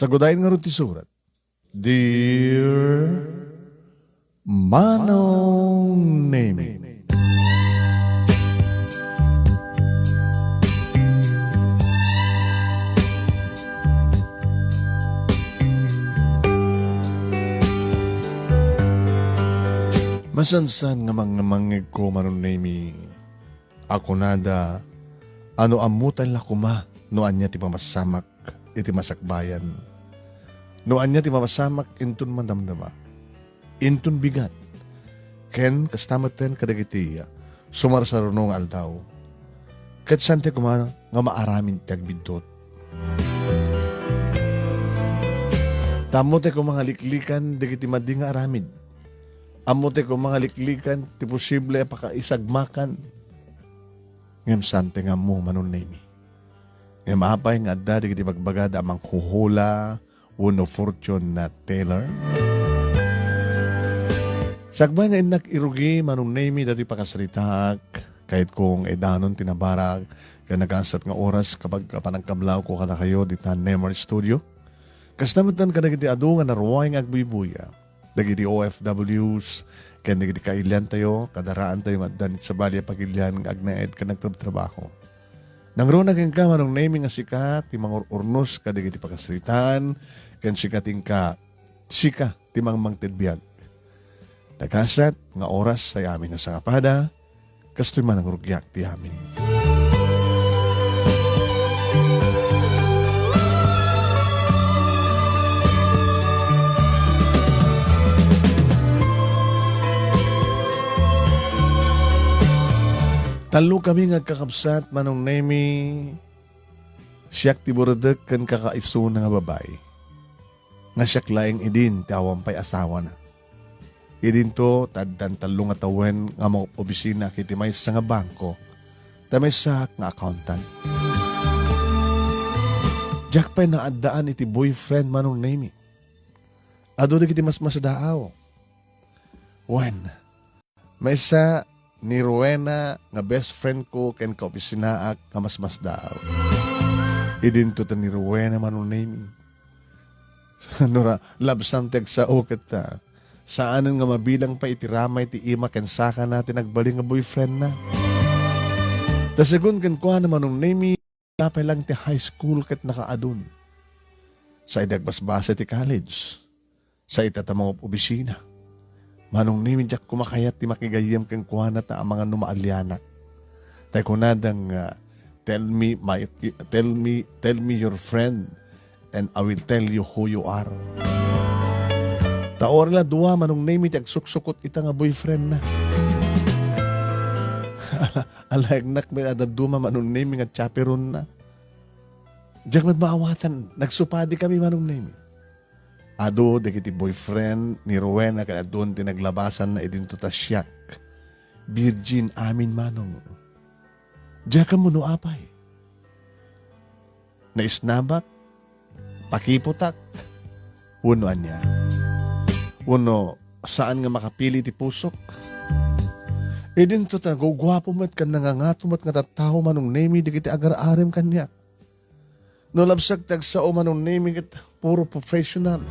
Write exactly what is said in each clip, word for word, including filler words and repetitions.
Sagudayen ngarud ti surat. Dear Manong Nemi. Masansan nga mangngegko, Manong Nemi, a kunada a no ammotay la koma no ania ti mapasamak iti masakbayan, no ania ti mapasamak inton madamdama, inton bigat, ken kasta metten kadagiti sumarsaruno nga aldaw. Ket saantay koma nga maaramid ti agbiddut. Ta ammotay koma nga liklikan dagiti madi nga aramid. Ammotay koma nga liklikan ti posible a pakaisagmakan. Ngem saantay nga ammo, Manong Nemi. Ngem apay nga adda dagiti bagbagada a manghuhula wenno fortune teller? Sakbay nga innak irugi, Manong Nemi, datoy pakasaritaak, kayatko nga idanon ti nabarak ken nagasat nga oras kapag panagkablawko kadakayo dita Nemer Studio. Kasta metten kadagiti adu nga naruay nga agbuybuya, dagiti O F Ws ken dagiti kailiantayo, kadaraantayo nga adda ni sabali a pagilian nga agnaed ken nagtrabtrabaho. Nangruna kenka, Manong Nemi, nga sika ti mangur-urnos kadagiti pakasaritaan, ken sika ti inka, sika ti mangmangted biag. Nagasat nga oras tay amin a sangapada, kastoy man a narugyak ti amin. Tallokami nga agkakabsat, Manong Nemi. Siak ti buredek ken kakaisuna nga babai, nga siak laeng idin ti awan pay asawana. Idinto, ta addan tallo nga tawen nga mangop-obisina iti maysa nga bangko, ta maysaak nga accountant. Diak pay naaddaan iti boyfriend, Manong Nemi. Adu dagiti masmasdaaw. Wen, maysa ni Rowena nga best friend ko ken kaopisinaak nga masmasdaaw. Idinto ta ni Rowena, Manong Nemi. No ra, labsam ti agsao ket ta, saanen nga mabilang pay iti ramay ti ima ken sakana ti nagbalin nga boyfriendna. Ta segun kenkuana, Manong Nemi, pay lang ti high school ket nakaadun. Sa idi agbasbasa ti college, sa ita ta mangop-obisina. Manong Nemi, diak koma kayat ti makigayyem kenkuana ta amangan no maalianak. Tay kunada nga, "Tell me my, tell me, tell me your friend, and I will tell you who you are." Ta uray la dua, Manong Nemi, ti agsuksukot ita nga boyfriend na. Ala, alayagnak met a dadduma, Manong Nemi, nga chaperone na. Diak met maawatan, nagsupadi kami, Manong Nemi. Adu dagiti boyfriend ni Rowena ken adun ti naglabasanna idinto ta siak. Virgin amin, Manong. Diak ammo no apay. Naisnabak, pakiputak, wenno ania. Wenno saan nga makapili ti pusok. Idinto ta naguguapo met ken nangangato met nga tattao, Manong Nemi, dagiti agar-arem kaniak. No labsak ti agsao, Manong Nemi, ket puro professional.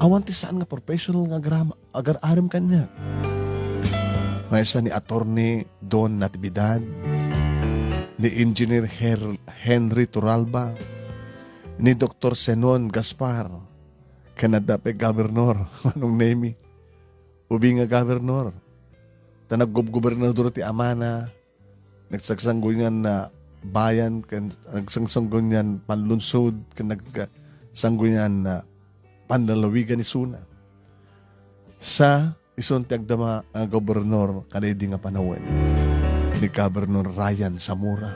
Awan ti saan nga professional nga agram-, agar-arem kaniak. Maysa ni Attorney Don Natividad, ni Engineer Her-, Henry Torralba, ni Doktor Zenon Gaspar, ken adda pay gobernador, Manong Nemi. Ubing nga gobernador. Ta naggobgobernador ti amana, nagsagsanggoyan a bayan, ken nagsagsanggoyan panlunsod, ken nagsagsanggoyan a panlalawigan isuna. Sa isun ti agdama nga gobernador kadaydi nga panawen, ni Gobernador Ryan Zamora.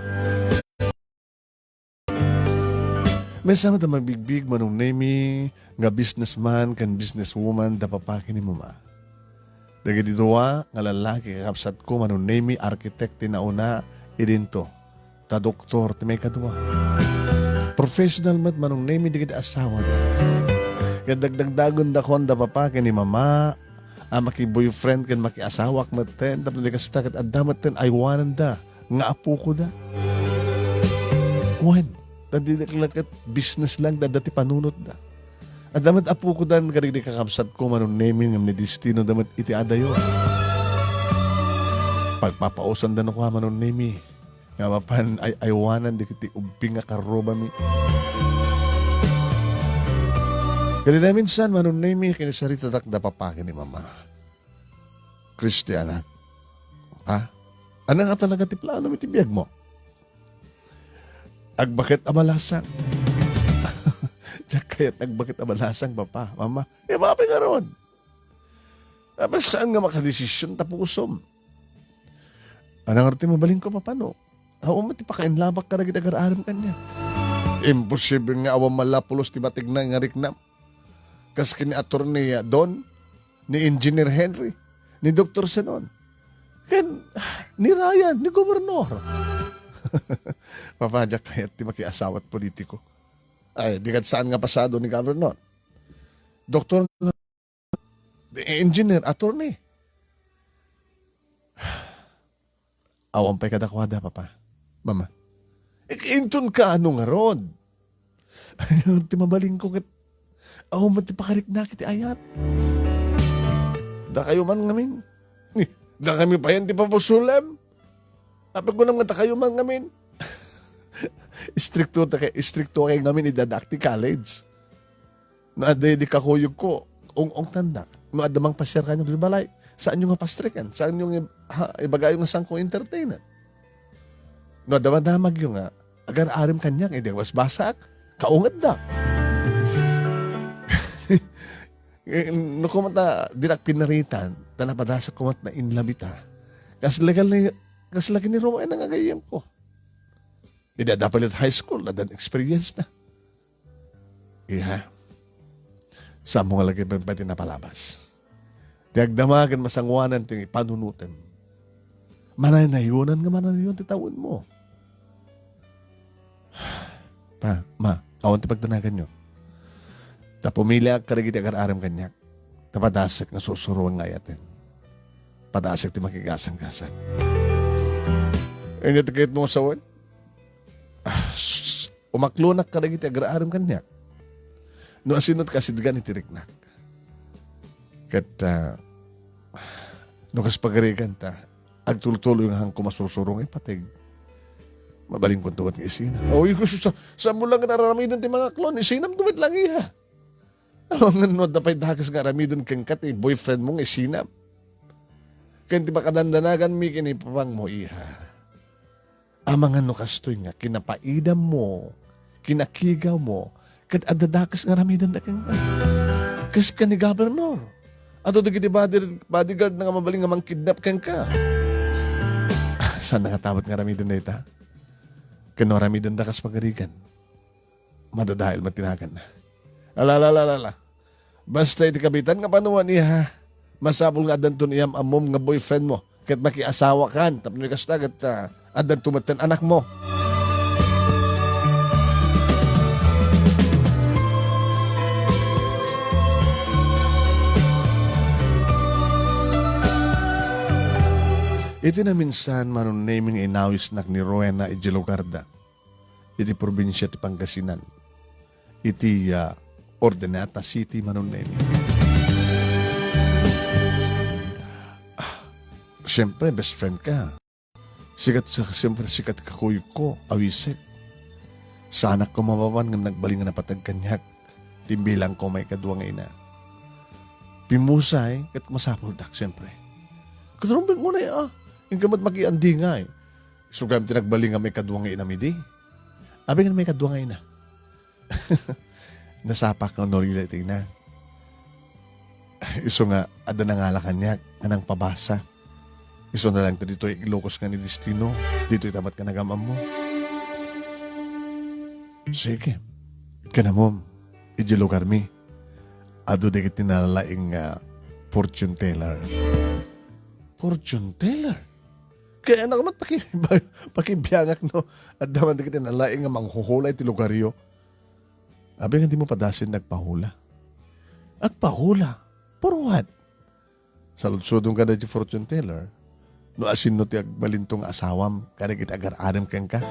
Maysa met a mabigbig, Manong Nemi, nga businessman ken businesswoman da papa ken ni mama. Dagiti dua nga lallaki, kakabsatko, Manong Nemi, architect ti nauna idinto, ta doktor ti maikadua. Professional met, Manong Nemi, dagiti asawada. Ket dagdagdagundakon da papa ken ni mama a maki-boyfriend ken makiasawak metten, tapno di kasta ket adda metten aywananda nga apokoda. Wen, Ta di la ket business lang da, da ti panunotda. Adda met apokodan kadagiti kakabsatko, Manong Nemy, ngem ni destinoda met iti adayo. Pagpapausanda no kua, Manong Nemy, nga mapan ay-aywanan dagiti ubbing nga karrubami. Ket naminsan, Manong Nemy, kinisaritadak da papa ken ni mama. Kristianak. Ha? Ania nga talaga ti plano mi ti biagmo? Agbaket a balasang. Diak kayat agbaket a balasang, papa, mama. E, mapay ngarud. Apay saan nga makadesisyon ta pusom? Ania ngarud ti mabalinko, papa, no? Awan met ti pakainlabak kadagiti agar-aram kaniak. Imposible nga awan man la pulos ti bategna nga riknam. Kas ken ni Attorney, ah, Don, ni Engineer Henry, ni Doktor Senon, ken ni Ryan, ni Gobernador. Papa, diak kayat ti makiasawa ti politiko. Ay, di ket saan nga pasado ni Gobernador. Doktor, engineer, attorney. Awan pay kadakuada, papa. Mama. Ik-, inton kaano ngarud? Ay, ti mabalinko ket awan met ti pakariknak iti ayat. Dakayo man ngamin. Ni, dakami payen ti pabusulem. Apay kunam nga dakayo man ngamin. Istrikto ta kay, istrikto kay ngamin idadak ti college. No adda idi kakuyogko, ung-ungtandak. No adda mangpasiar kaniak iti balay, saanyo nga pastriken, saanyo nga ib-, ha, ibagayo nga saanko entertainen. No adda madamagyo nga agar-aram kaniak, idi agbasbasaak, kaungetdak. Eh, no koma ta dinak pinaritan, ta napadasek koma ta nainlove ita. Kasla gali-, kasla gali ni Rowena nga gayyemko. Idi adda pay latta high school, addan experience na. Iha, saanmo nga lagipem pay ti napalabas. Ti agdama ken masangoanan ti panunotem. Manaynayonan nga manaynayon ti tawenmo. Pa, ma, awan ti pagdanaganyo. Ta pumiliak kadagiti agar-aram kaniak. Ta padasek nga sursuroen nga ayaten. Padasek ti makigasanggasang. Ania ti kayatmo nga sawen? Ah, s-, umaklonak kadagiti agar-aram kaniak. No asino ti kasidgan iti riknak. Ket, ah, no kas pagarigan ta, agtultuloy nga hanko masursurong ipateg. Mabalinko met nga isinam. Oy, gusto sa, saanmo lang nga aramiden ti mangaklon, isinamto met lang iha. Amangan no adda pay dakes nga aramiden kenka ti boyfriend mo nga isinam. Ken ti pakadandanaganmi ken ni papangmo, iha. Amangan no kastoy nga kinapaidammo, kinakigawmo, ket adda dakes nga aramidenda kenka. Kas ken ni Gobernador. Adu dagiti body-, bodyguard na nga mabalin nga mangkidnap kenka. Saan nga tabat nga aramiden dayta? Ken no aramidenda kas pagarigan, madadael met ti naganna. Ala, ala, ala, ala, ala. Basta iti kabitan nga panawen, iha, masapul nga addanton iyam-ammom nga boyfriend mo ket makiasawakan tapno kasta ket, ah, addanto metten anakmo. Iti naminsan, Manong Nemy, nga inawisnak ni Rowena idiay lugarda iti probinsia ti Pangasinan, iti, ah, Urdaneta City, Manong Nemy. Ah, siyempre, best friend ka. Sikat sa, siyempre, sikat kakuyogko, awisek. Saanak ko mapapan ngem nagbalin nga napateg kaniak ti imbilangko maikadua nga ina. Pimmusay, ket masapuldak, siyempre. Ket rumbeng unay, ah. Inka met makiandingay. Isu gayam ti nagbalin nga maikadua nga inam idi. Abi nga maikadua nga ina. Nasapak nga Norila iti ina. Isu nga adda nangala kaniak nga nangpabasa. Isu na lang ta ditoy Ilocos nga ni destino. Ditoy ta met nga nagam-ammo. Sige. Kanamom, idiay lugarmi, adu dagiti nalalaing nga fortune teller. Fortune teller? Kaya anak mat paki-, pakibiangak no, adda man dagiti nalalaing nga manghuhula iti lugaryo. Abi nga dimo padasen nga agpahula. Agpahula? For what? Saludsodon kada ti fortune teller, no asino ti agbalinto nga asawam kadagiti agar-aram kenka.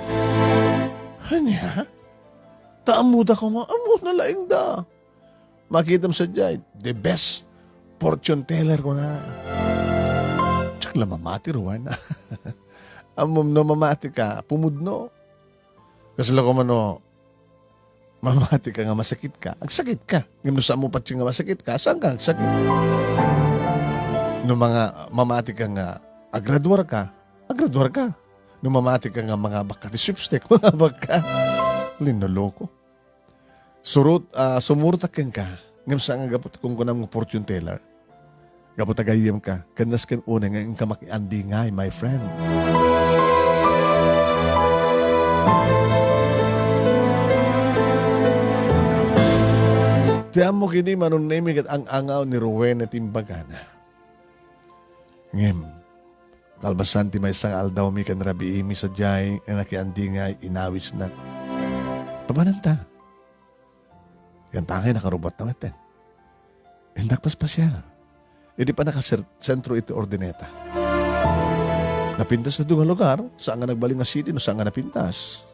Ania? Ta ammoda koma, ammona laeng da. Makitam sadiay, the best fortune teller, kuna. Diak la mamati, Rowena. Ammom no mamati ka, pumudno. Kasla koma no mamati ka nga masakit ka, agsakit ka. Ngem no saan mo patien nga masakit ka, saan ka agsakit? No mga mamati ka nga agraduar ka, agraduar ka. No mamati ka nga mangabak ka ti sweepstake, mangabak ka. Linoloko. Surot, ah, sumurot kenka. Ngem saan nga gapu ti kunkunam nga fortune teller. Gapu ta gayyem ka, ken nasken unay nga inka makiandingay, my friend. Ti ammok idi, Manong Nemi, ket ang-angaw ni Rowena ti imbagana. Ngem, kalpasan ti maysa nga aldawmi ken rabiimi sadiay nga nakiandingay, inawisnak. Papananta. Yan tangay nakarubat na metten. Indak paspasiar. Idi pa nakasentro iti Urdaneta. Napintas na nga lugar, saan nga nagbalin nga city, no saan nga napintas.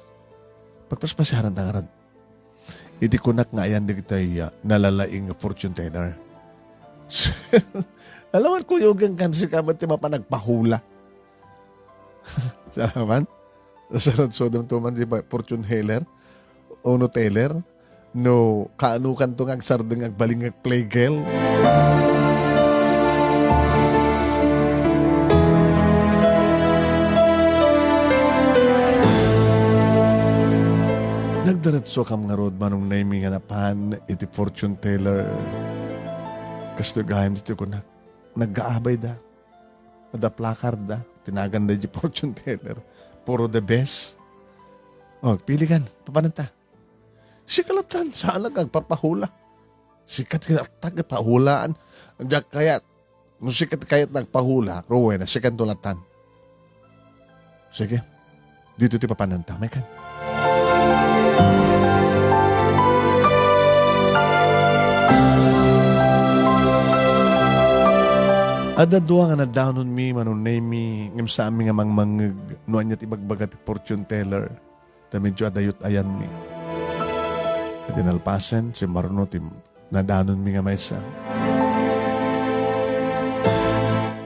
Pagpaspasiaran ta ngarud. Iti kunak nga ayan dagitoy, ah, nalalaing nga fortune teller. Alam mo, kuyogan ka, sika met ti mapan agpahula. Salamat. Saludsodem to man di ba, fortune healer? Ono teller? No, kaano kanto nga agsardeng agbalin nga playgirl? Nagdiretso kam ngarud, Manong Nemi, nga napan iti fortune teller. Kastoy gayam ti kunak. Naggaabay da. Adda placard da. Tinagan da di fortune teller. Puro the best. O, pili kan. Papananta. Sika latan, saan nga agpapahula? Sika ti latta nga pahulaan. Diak kayat. No sika ti kayat nga agpahula, Rowena, sikanto latan. Sige. Dito ti papananta, may kan. Adda dua nga nadanonmi, Manong Nemi, ngem saanmi nga mangmangngeg no ania ti ibagbaga ti fortune teller. Ta medyo adayot ayanmi. Iti nalpasen, simmarno ti nadanonmi nga maysa.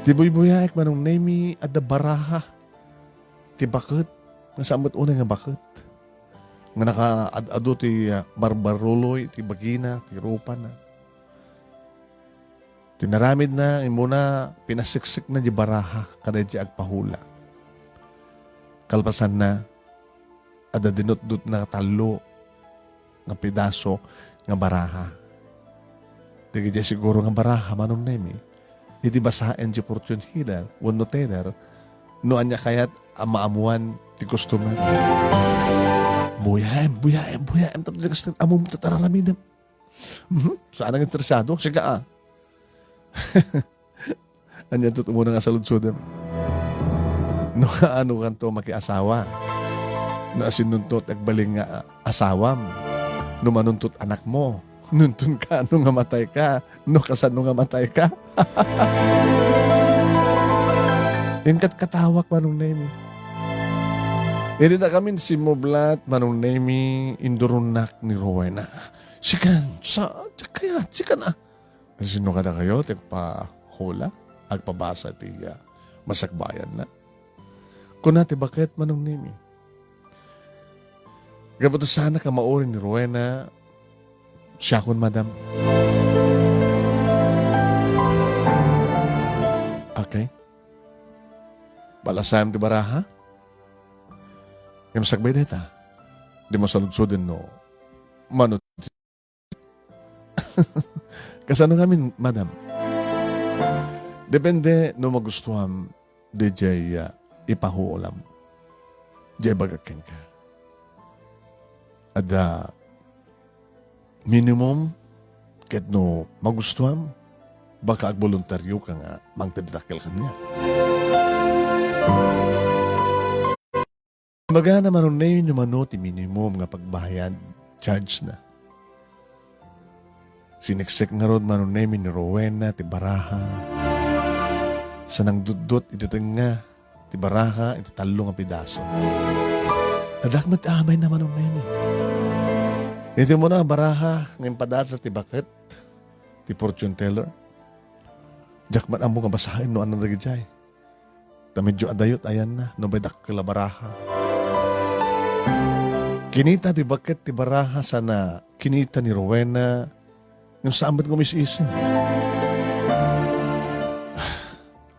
Ti buybuyaek, Manong Nemi, adda baraha. Ti baket, nga saan met unay nga baket. Nga nakaad-adu ti, ah, barbaruloy, ti bagina, ti rupana. Ti naramidna, immuna, pinaseksekna di baraha, kada di agpahula. Kalpasanna, adda dinutdotna tallo nga pedaso nga baraha. Dagiti siguro nga baraha, Manong Nemi, iti basaen ti fortune healer wenno teller, no ania kayat a maammuan ti customer. Buyaem, buyaem, buyaem, tapno di kastan, ammom ti araramidem. Mhm. Saan nga interesado? Sika, ah. Ania ti umuna nga saludsodem? No kaano kanto makiasawa? No asinonto ti agbalin nga asawam? No manonto ti anakmo? Nunton kaano nga matay ka? No kasano nga matay ka? Inkat katawak, Manong Nemi. Idi da kami simmublat, Manong Nemi, induronnak ni Rowena. Sikan, sa, kayat, sikan, ah. Sino kadakayo ti agpahula, agpabasa ti, ah, masakbayanna? Kuna ti baket, Manong Nemi. Gapu ta saanak a mauri ni Rowena, siakon, madam. Okay. Balasam ti baraha? Ngem sakbay dayta, di mo saludsoden no mano Kasano ngamin, madam? Depende no magustuam, daydiay, ah, ipahulam. Diay bagak kenka. Adda minimum ket no magustuam, baka agboluntarioka nga mangted dakkel kaniak. Imbagana, Manong Nemi, no mano ti minimum nga pagbayad, charge na. Siniksek ngarud, Manong Nemi, ni Rowena ti baraha. Sa nangdutdot iti tengnga ti baraha iti tallo nga pedaso. Adda met abayna, Manong Nemi. Iti umuna a baraha nga impadala ti baket ti fortune teller, diak man ammo nga basaen no ania dagijay. Ta medyo adayo ti ayanna, no bay dakkel a baraha. Kinita ti baket ti baraha sana kinita ni Rowena, ngem saan met nga umis-isem.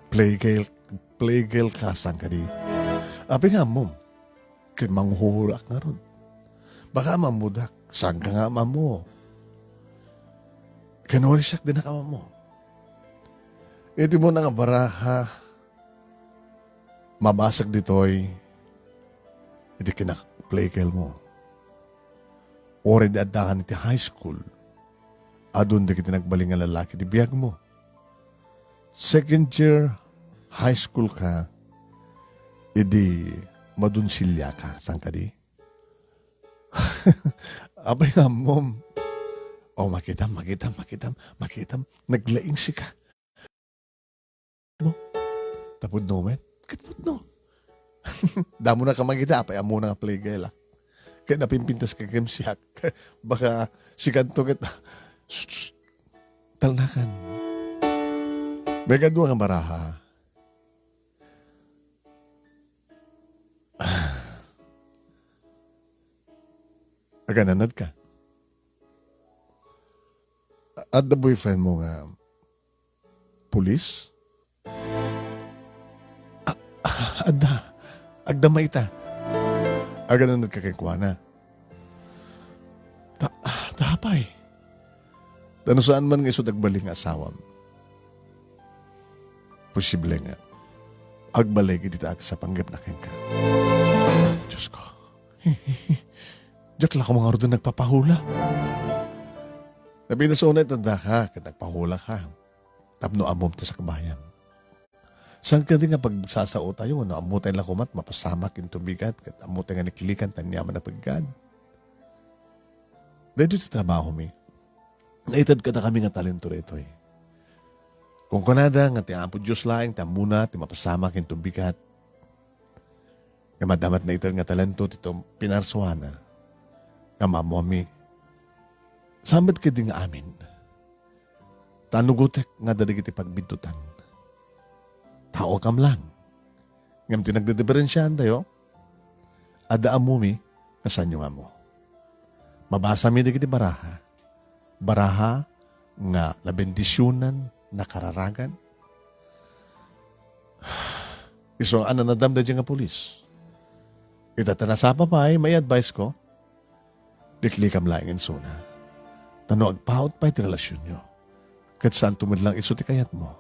Playgirl, playgirl ka, saan kadi? Apay nga ammom? Ket manghuhuloak ngarud. Baka ammodak, saan ka nga ammo? Ken uray siak dinak ammo. Iti umuna nga baraha, mabasag ditoy iti kinaplaygirl mo. Uray di addakan iti high school, adun dagiti nagbalin nga lalaki ti biagmo. Second year high school ka, idi madonsilya ka, saan kadi? Apay nga ammom? O, makitam, makitam, makitam, makitam. Naglaing sika. Mo. Tapudno met. Ket pudno. Damo na ka makita, apay ammona nga playgirl, ah. Ket napimpintas ka ken siak. Baka sikanto ket, sus, sus, talnakan. May kadua nga baraha. Agananad ka. Adda boyfriend mo nga pulis? A-, adda. Agdama ita. Agananad ka kenkuana. Ta-, ta apay? Ta no saan man nga isu ti agbalin nga asawam, posible nga agbalin iti ta agsapanggepna kenka. Diyos ko. Diak la koma ngaruden nagpapahula. Napintas unay ta daka ket nagpahula ka. Tapno ammom ti sakbayam. Saan kadi nga pagsasaotayo no ammotayo la koma ti mapasamak inton bigat ket ammotayo nga niklikan ti aniaman a peggad? Daytoy ti trabahomi. Naited kadakami nga talento daytoy. Kunkunada nga ti Apo Dios laeng ti ammona ti mapasamak inton bigat. Nga madama ti naited nga talento ti tum-, pinarsuana. Nga maammomi. Saan met kadi nga amin? Ta nugotek nga adda dagiti pagbiddutan. Taokam lang. Ngem ti nagdidiferensiaantayo, adda ammomi nga saanyo nga ammo. Mabasami dagiti baraha. Baraha nga nabendisionan, nakararagan. Isu nga nanadam daydiay nga pulis. Ita ta nasapa pay, may advice ko, liklikam laeng insuna. Ta no agpaut pay ti relasionyo, ket saanto met lang isu ti kayatmo,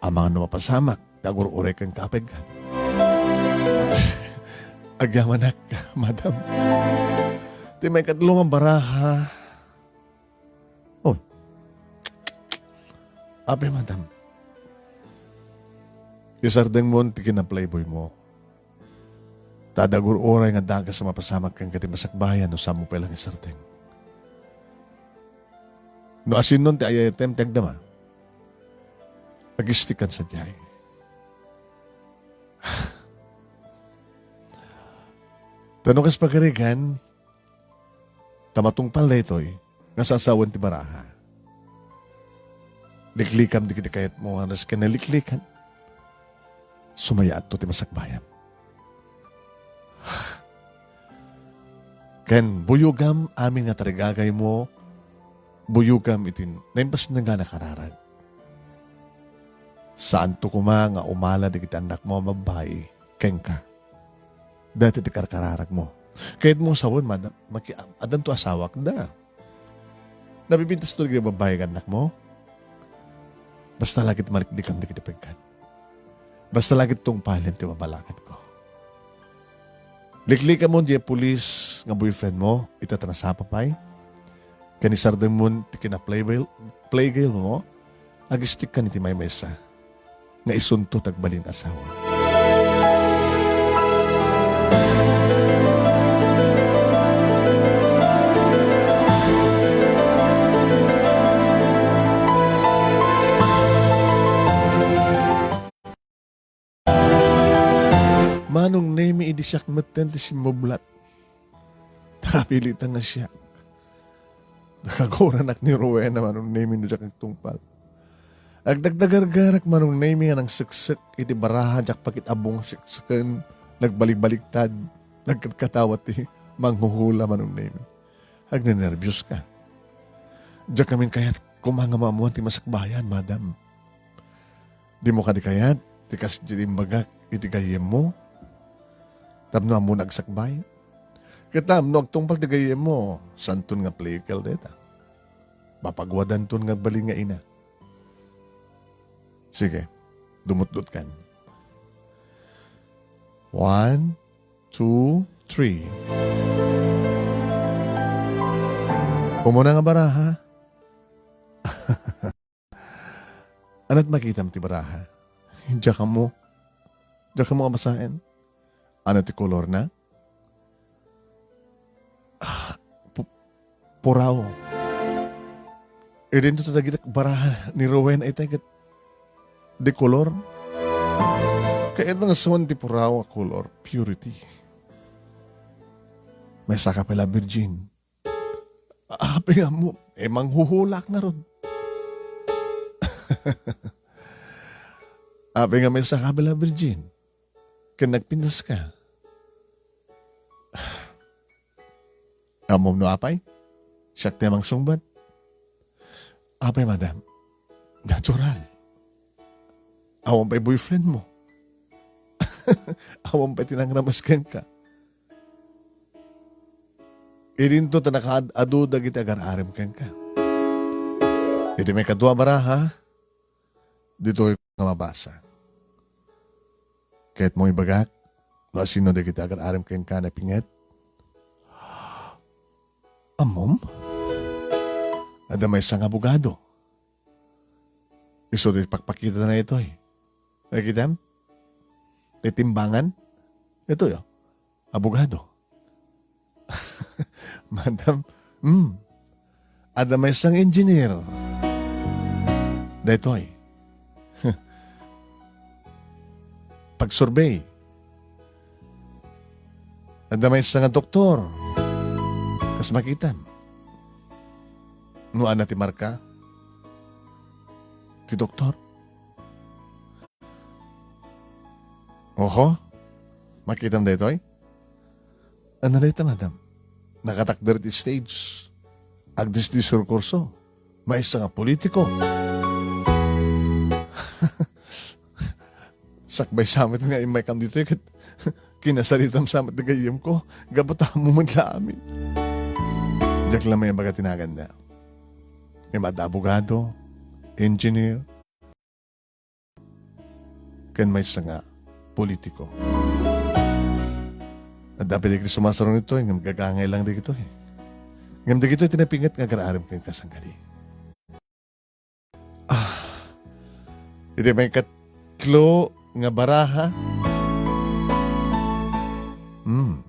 amangan no mapasamak ti agur-uray kenka a peggad. Agyamanak, madam. Ti maikatlo nga baraha, oy. Apay, madam. Isardengmon ti kinaplayboymo. Ta adda agur-uray nga dakes a mapasamak kenka ti masakbayan no saanmo pay lang isardeng. No asinnon ti ayayatem ti agdama, agistikkan sadiay. Ta no kas pagarigan, ta matungpal daytoy nga sasawen ti baraha. Liklikam dagiti kayatmo nga nasken naliklikan. Sumayaatto ti masakbayam. Ken buyogam amin nga tarigagaymo, buyogam iti naimbasneng a nakararag. Saanto koma nga umala dagiti annakmo a babbai kenka. Daytoy ti karkararagmo. Kayatmo sawen, madam, maki-, addanto asawak da. Napipintas to dagiti babbai nga annakmo? Basta la ket maliklikam dagiti peggad. Basta la ket tungpalen ti mabalakadko. Liklikamon diay pulis nga boyfriendmo, ita ta nasapa pay. Ken isardengmon ti kina-playgirl-, playgirlmo, agistikkan iti maymaysa nga isunto ti agbalin nga asawa. Manong Nemi, idi siak metten ti simmublat. Ta kapilita nga siak. Nakagurannak ni Rowena, Manong Nemy, no diak agtungpal. Agdagdagargarak, Manong Nemy, nga nangseksek iti baraha, diak pakit-abbong sekseken, nagbalikbaliktad, nagkatkatawa ti manghuhula, Manong Nemy. Agnenerbios ka. Diak ngamin kayat koma nga maammuan ti masakbayan, madam. Dimo kadi kayat ti kasdi ti imbagak iti gayyemmo? Tapno ammon agsakbay? Ket tapno agtungpal ti gayyemmo, santon nga player dayta. Papaguadanton nga agbalin nga ina. Sige, dumutdutkan. One, two, three. Umuna nga baraha. Ania ti makitam ti baraha? Diak ammo. Diak ammo a basaen. Ania ti kolorna? Ah, pu-, purao. Idinto ta dagiti baraha ni Rowena itay ket de color. Kayatna nga sawen ti purao a color, purity. Maysaka pay la virgin. Apay nga ammo, eh, manghuhulak ngarud. Apay nga maysaka pay la virgin. Ken nagpintas ka. Ammom no apay? Siak ti mangsungbat. Apay, madam? Natural. Awan pay boyfriend mo. Awan pay ti nangramas kenka. Idinto ta nakaad-adu dagiti agar-arem kenka. Iti maikadua a baraha, ditoy nga mabasa. Kayatmo ibagak no asino dagiti agar-arem kenka a napinget? Ammom? Adda maysa nga abogado. Isu ti pakpakitana itoy. Nakitam? Ti timbangan? Itoy, oh. Abogado. Madam, mm. Adda maysa nga engineer. Daytoy. Pagsurvey. Adda maysa nga doktor. Kas makitam. No ania ti marka ti doktor? Oho. Makitam daytoy? Ania dayta, madam? Nakatakder iti stage. Agdisdis kurso. Maysa nga politiko. Sakbay sa met nga immaykam ditoy ket kinasaritam sa met ti gayyemko. Gapu ta ammo met la amin. Diak la mabaga ti naganna. Ngem adda abogado, engineer, ken maysa nga politiko. Adda pay dagiti sumasaruno ditoy, ngem gagangay lang dagitoy. Ngem dagitoy ti napinget nga agar-arem kenka sangkadi. Ah, iti maikatlo nga baraha. Hmm.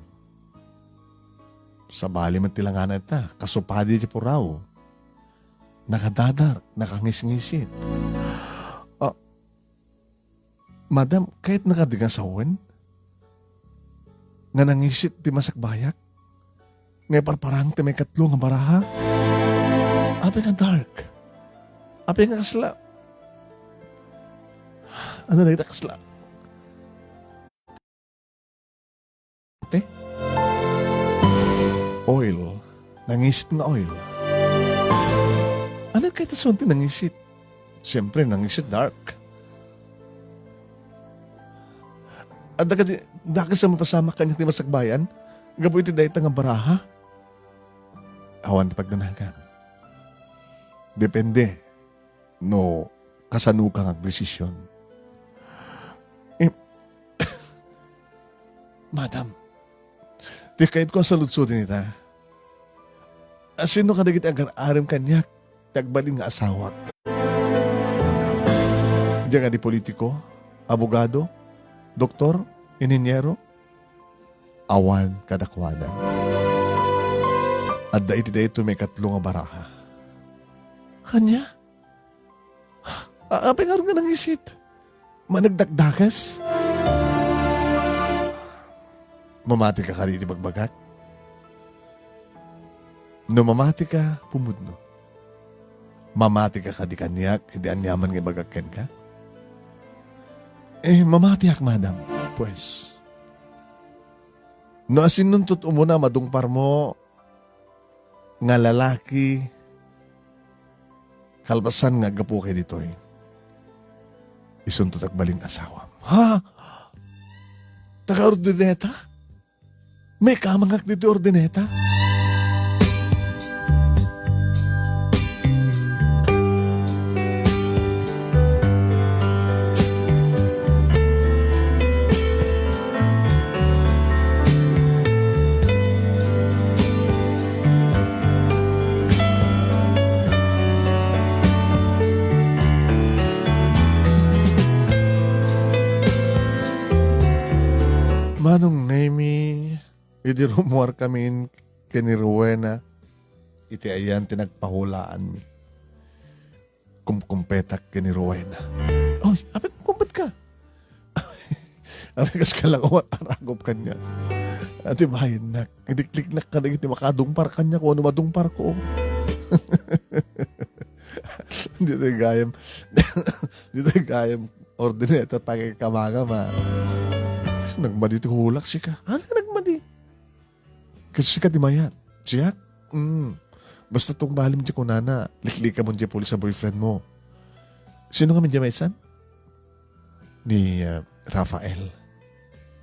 Sabali met ti langana ita, kasupadi ti purao. Nakadadar, nakangisngisit. Ah, madam, kayatna kadi nga sawen? Nga nangisit ti masakbayak? Nga iparparang ti maikatlo nga baraha? Apay nga dark? Apay nga kasla? Ania dayta kasla? Te? Oil. Nangisit nga oil. Ania kayat a sawen ti nangisit? Siempre, nangisit dark. Adda kadi dakes a mapasamak kaniak ti masakbayan gapu iti dayta nga baraha? Awan ti pagdanagam. Depende no kasano ka nga agdesisyon. Eh, madam, ti kayatko a saludsodin ita, asino kadagiti agar-arem kaniak ti agbalin nga asawak? Diak kadi politiko, abogado, doktor, inhinyero? Awan kadakuada. Adda iti daytoy maikatlo nga baraha. Ania? A-, apay ngarud nga nangisit? Managdakdakes? Mamati ka kadi iti bagbagak? No mamatika, pumudno. Mamatika kadi kaniak, idi aniaman nga ibagak kenka? Eh, mamatiak, madam. Pues, no asinonto ti umuna madungparmo nga lalaki, kalpasan nga aggapu kay ditoy, isunto ti agbalin asawam. Ha? Taga Urdaneta? Maikamangak ditoy Urdaneta? Manong Nemy, idi rummuarkamin ken ni Rowena, iti ayan ti nagpahulaanmi. Kumkumpetak ken ni Rowena. Oy, apay, kumkumpet ka? Apay, kas ka lang umat-aragup kaniak. Ati bayannak, idikliknak kadagiti makadungpar kaniak, wenno madungparko. Ditoy gayam, ditoy gayam, Urdaneta, pakikabagam, a. Nagmadi ti hulak, sika. Ano ka nagmadi? Ket sika ti mayat. Siak? Mm. Basta tungbalim ti kunana, liklikamon ti pulis a boyfriend mo. Sino ngamin ti maysan? Ni, ah, Rafael.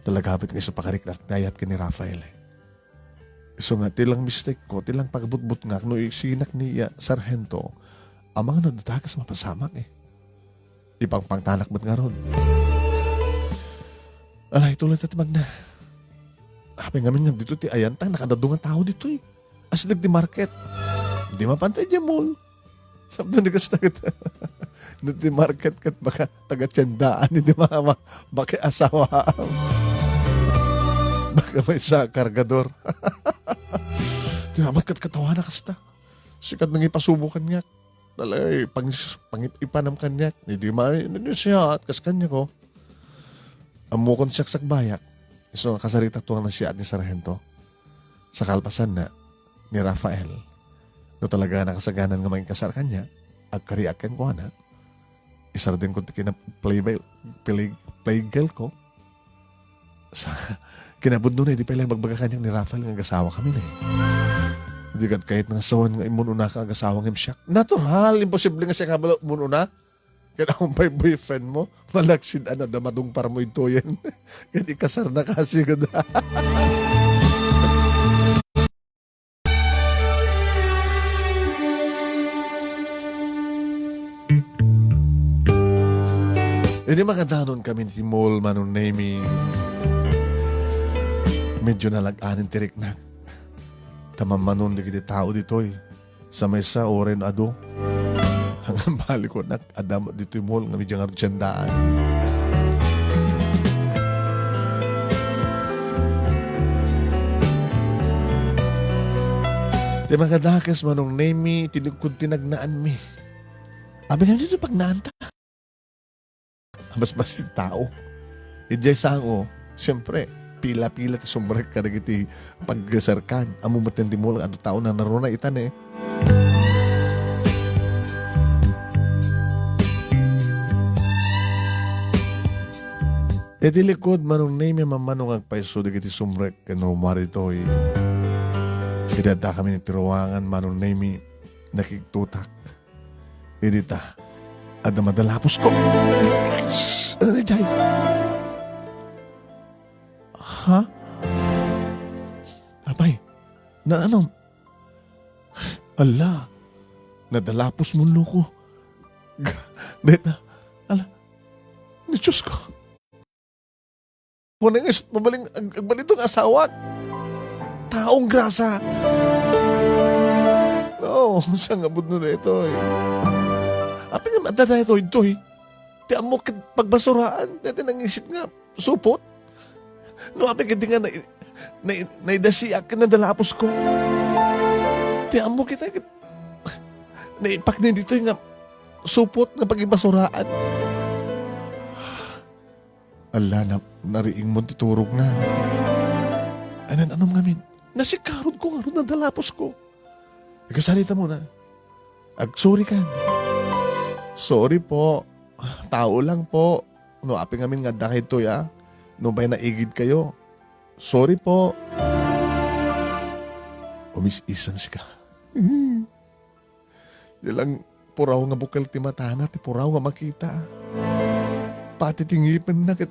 Talaga met nga isu pakariknak ti ayat ken ni Rafael, eh. Isu nga, ti lang mistake ko, ti lang pagbutbutngak no isinak ni, ah, Sarhento, amangan no dita kas mapasamak, eh. Ipangpangtanak met ngarud. Ala, ituloy ta ti magna. Apay ngamin nga dito ti ayanta, nakadadu nga tao ditoy. Asideg ti market. Di mapantay di mall. Tapno ni kasta ket. No ti market ket baka taga-tiendaan, di ma-, ma-, baka asawa. Baka maysa a kargador. Ti amat ket katawana kasta. Sikat nang ipasubo kaniak. Talaga, eh, pang-, pang-, ipanam kaniak. Ni di ma-, ni di siya, at kas kaniak, oh. Ammokon siak sakbayak. Isu nga kasaritak to nga nasiyaat ni Sarhento. Sa kalpasanna, ni Rafael. No talaga nakasaganan nga mangikasar kaniak, agkariak kenkuana, isardengko ti kina-, play by, play, playgirl ko. Sa kinapudno na, idi pay lang bagbaga kaniak ni Rafael nga agasawa kami na, eh. Di ket kayat nga sawen nga immun-una ka agasawa ngem siak. Natural, imposible nga siak a bala immun-una. Ket awan pay boyfriend mo, malaksid a nadama dungpar mo intoyen. Ket ikasar na kasi gud. Idi makadanon kami ti mall, Manong Nemy, medyo nalag-anen ti riknak. Ta mammanon dagiti tao ditoy. Sa maysa uray no adu. Ngem balikon, adda met ditoy mall nga media nga tiendaan. Ti makadakes, Manong Nemy, iti likod ti nagnaanmi. Abi nga ditoy pagnaanta. Basbas ti tao. Idiay sango, siempre, pila-pila ti sumrek kadagiti pagserkan. Ammo met ti mall nga adu tao nanaruna ita ne. Iti likod, Manong Nemy, mamano nga agpayso dagiti sumrek ken rummuar ditoy. Idi addakami iti ruangan, Manong Nemy, nakigtutak. Idi ta, adda madalapusko. Ano ni Jai? Ha? Apay, na ano? Ala, nadalapos mo, loko. Gra-, deta, ala, ni Diyos ko. Kunay nga isut mabaling ag-, agbalin nga asawak. Taong grasa. No, sangabudno daytoy. Apay nga adda daytoy, toy? Ti ammok ket pagbasuraan, daytoy nangisit nga supot. No, apay ket di nga nai-, nai-, naidasiak ken nadalapusko. Ti ammok ita ket naipakni ditoy nga supot nga pagibasuraan. Ala, na-, nariingmo ti turogna. Anan-anom ngamin, nasikarudko ngarud, nadalapusko. Agsalita muna. Ag-sorry ka. "Sorry po. Tao lang po. No apay ngamin nga adda kaytoy, ah. No bay naigid kayo. Sorry po." Umis-isam sika. Di lang puraw nga bukel ti matana, ti puraw nga makita. Pati ti ngipenna ket,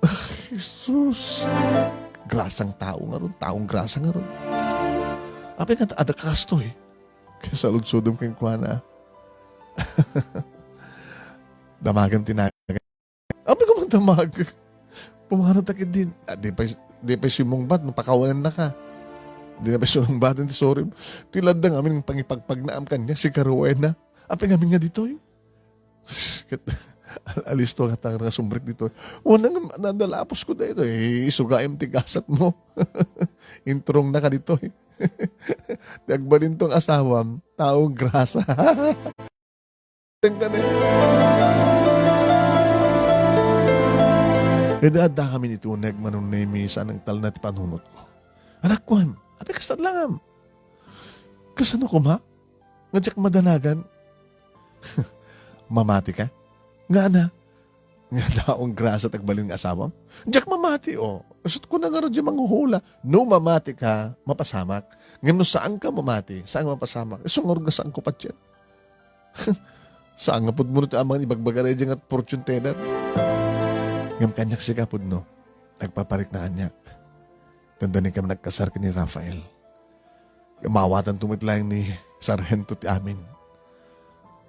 ah, Jesus! Grasang tao ngarud, taong grasa ngarud. Apay nga adda kastoy? Kasaludsodem kenkuana. Damagen ti na-, Apay ko man damag. Pumano ta ketdin. Ah, di pay, di pay sumungbat, no pakawanennaka. Di na pay sumungbat ti sorry. Ti ladda ngamin pangipagpagnaam kaniak, sika Rowena. Apay ngamin nga ditoy? Ket, al-, alisto nga tangka nga sumrek ditoy. Wala nga nadalaposko daytoy. Eh, isu gayam ti gasatmo. Inturongna ka ditoy. Ti agbalinto nga asawam, taong grasa. Kani. Ida adda kami ni Tuneg, Manong Nemi, saan nagtalna ti panunotko. Anak kuan, apay kasta langam. Kasano koma? Nga diak madanagan. Mamati ka? Nga ana? Nga taong grasa ti agbalin nga asawam? Diak mamati, o. Isut ko na nga di manghuhula. No mamati ka, mapasamak. Ngem no saan ka mamati, saan nga mapasamak. Isu ngarud nga saan ko patien. Saan nga pudno ti amangan ibagbaga daydiay nga fortune teller? Ngem kaniak sika pudno, agpaparikna kaniak. Dandanin kami nagkasar ken ni Rafael. Mawatanto met laeng ni Sarhento ti amin.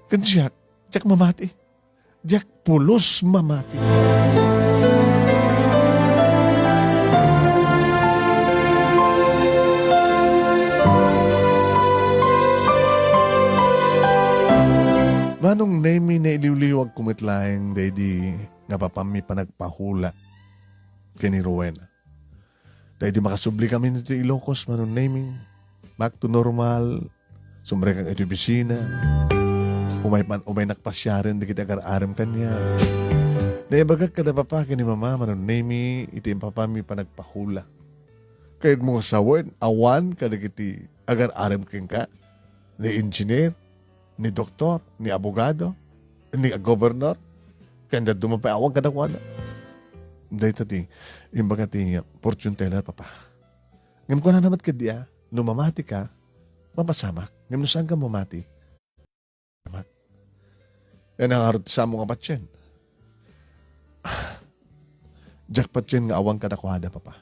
Ken siak, diak mamati. Diak pulos mamati. Manong Nemi, nailiwliwagko met laeng daydi nga apapammi panagpahula ken ni Rowena. Daydi makasubli kami iti Ilocos, Manong Nemi. Back to normal. Sumrekak iti opisina. Umay pan, umaynak pasiaren dagiti agar-arem kaniak. Naibagak kada papa ken ni mama, Manong Nemi, iti apapammi panagpahula. Kayatmo nga sawen, awan kadagiti agar-arem kenka? Ni engineer, ni doktor, ni abogado, ni gobernador, ken dadduma pay awan kadakuada. Dayta ti imbaga ti fortune teller, papa. Ngem kunana met ketdi a, no mamati ka, mapasamak. Ngem no saan ka mamati, pasamak. Yan ang arut ti samo nga patien. Diak patien nga awan kadakuada, papa.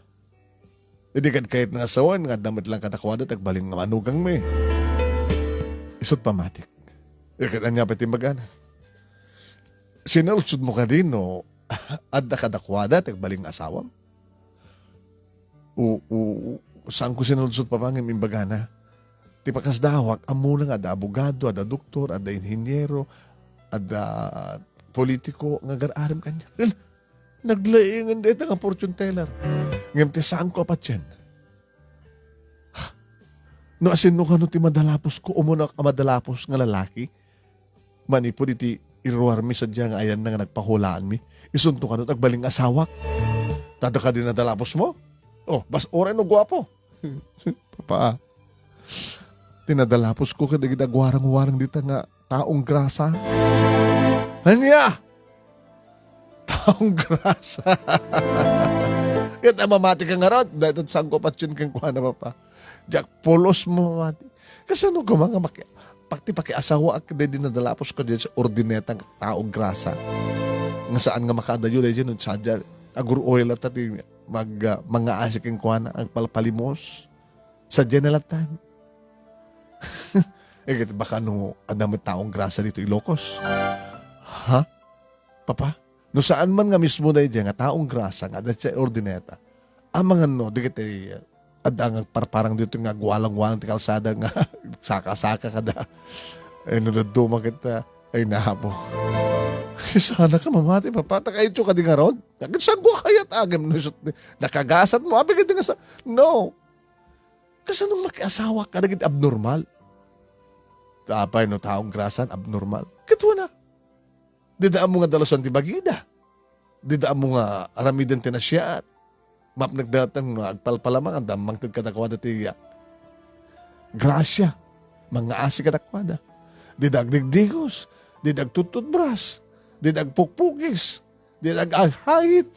Idi kad kayat nga sawen nga adda met lang kadakuada, ti agbalin nga manugangmi. Isut pamatik. Iket ania pay ti imbagana? Sinaludsodmo kadi no adda kadakuada ti agbalin nga asawam? U, u, u, saanko sinaludsod, papa, ngem imbagana. Ti pakasdawak, ammona nga adda abogado, adda doktor, adda inhiniero, adda politiko nga agar-arem kaniak. Kel, naglaingen dayta nga fortune teller. Ngem ti saanko a patien. No asino kano ti madalaposko, umuna a madalapos nga lalaki, manipud iti iruarmi sadiay nga ayanna nga nagpahulaanmi, isunto kano ti agbalin nga asawak. Ta adda kadi nadalapos mo? Oh, bas-, uray no guapo. Papa, ti nadalaposko kadagiti aguarang-warang dita nga taong grasa. Ania? Taong grasa. Ket a mamati ka ngarud, dayta ti saanko a patien kenkuana, papa. Diak pulos mamati. Kasano koma nga maki-, pag-, ti pakiasawaak daydi nadalaposko daydi sa ordineta nga taong grasa? Nga saan nga makaadayo daydi no sadiay agur-oy latta ti mag-, ah, mangaasi kenkuana, agpalpalimos. Sadiay na latta. Eh, ket baka no adda met taong grasa ditoy Ilocos. Ha? Papa? No saan man nga mismo daydiay nga taong grasa nga adda sa ordineta, amangan no, dagiti adda nga agparparang ditoy nga agwalang-walang ti kalsada nga saka-saka kada. Ay, no dadduma ket, ah, ay, napo. Sana ka mamati, papa. Ta kayatyo kadi ngarud? Ket saanko a kayat agem no isut-, nakagasat mo? Apay kadi nga sa-, no. Kasano makiasawa kadagiti abnormal? Ta apay no taong grasan, abnormal? Ket wana. Dida ammo nga dalusan ti bagida. Dida ammo nga aramiden ti nasayaat. Mapnek dayta nga agpalpalamangan, da mangted kadakuada ti, ah, grasia. Mangngaasi kadakuada. Dida agdigdigos, dida agtututbras, dida agpukpukis, dida ag-, aghahit.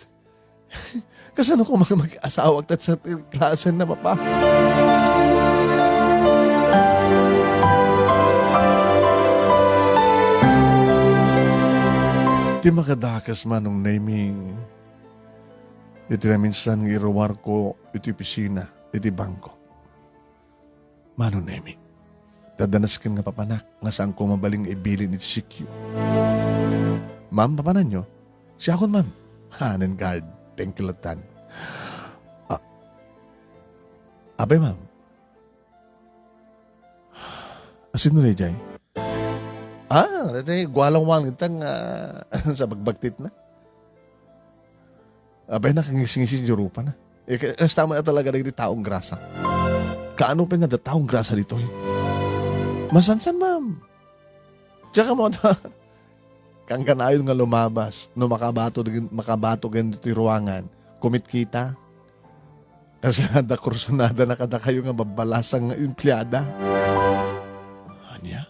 Kasano koma nga mag-asawa ta sa klasen na, Papa? Ti makadakes, Manong Nemy, iti naminsan nga iruarko iti opisina, iti bangko. Manong Nemy, ta adda nasken nga papanak nga saanko mabalin nga ibilin iti sikyo. Ma'am, papananyo? Siakon, ma'am. Hanen guard, thank you latan. Ah, apay, ma'am? Asino daydiay? Ah, daydiay, gualangwan itang, ah, sa bagbagtit na. Apay, nakangisingisi ti rupa na. Eh, ka-, kasta man talaga dagiti taong grasa. Kaano pay nga adda taong grasa ditoy? Masansan, ma'am. Tsaka mo ta, kangkanayon nga lumabas, no makabato, makabato gayam ditoy ruangan, kumitkita. Kasla adda kursunada na kadakayo nga babbalasang nga empleada. Ania?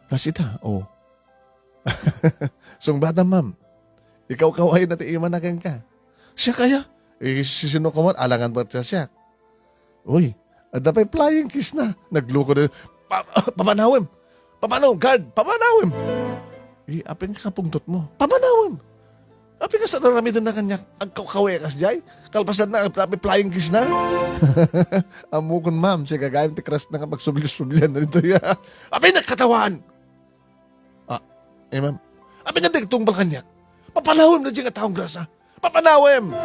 Kas ita, oh. Sungbatam, ma'am. Ikawkawayen na ti imana kenka. Siak aya? Eh, sisino ka man? Alangan ba siak? Uy, adda pay flying kiss na. Nagluko na. Pa-, papanawem! Papanawem, guard! Papanawem! Eh, apay nga kapungtot mo? Papanawem! Apay nga sa aramiden na kaniak? Agkawkawayen kas jay? Kalpasan na, adda pay flying kiss na? Ammokon, ma'am, si gagayem ti crush na nga pagsubli-sublian na ditoy. Apay nagkatawaan! Ah, eh, ma'am. Apay nga dagtungpal kaniak? Papanawem na daydiay nga taong grasa. Papanawem!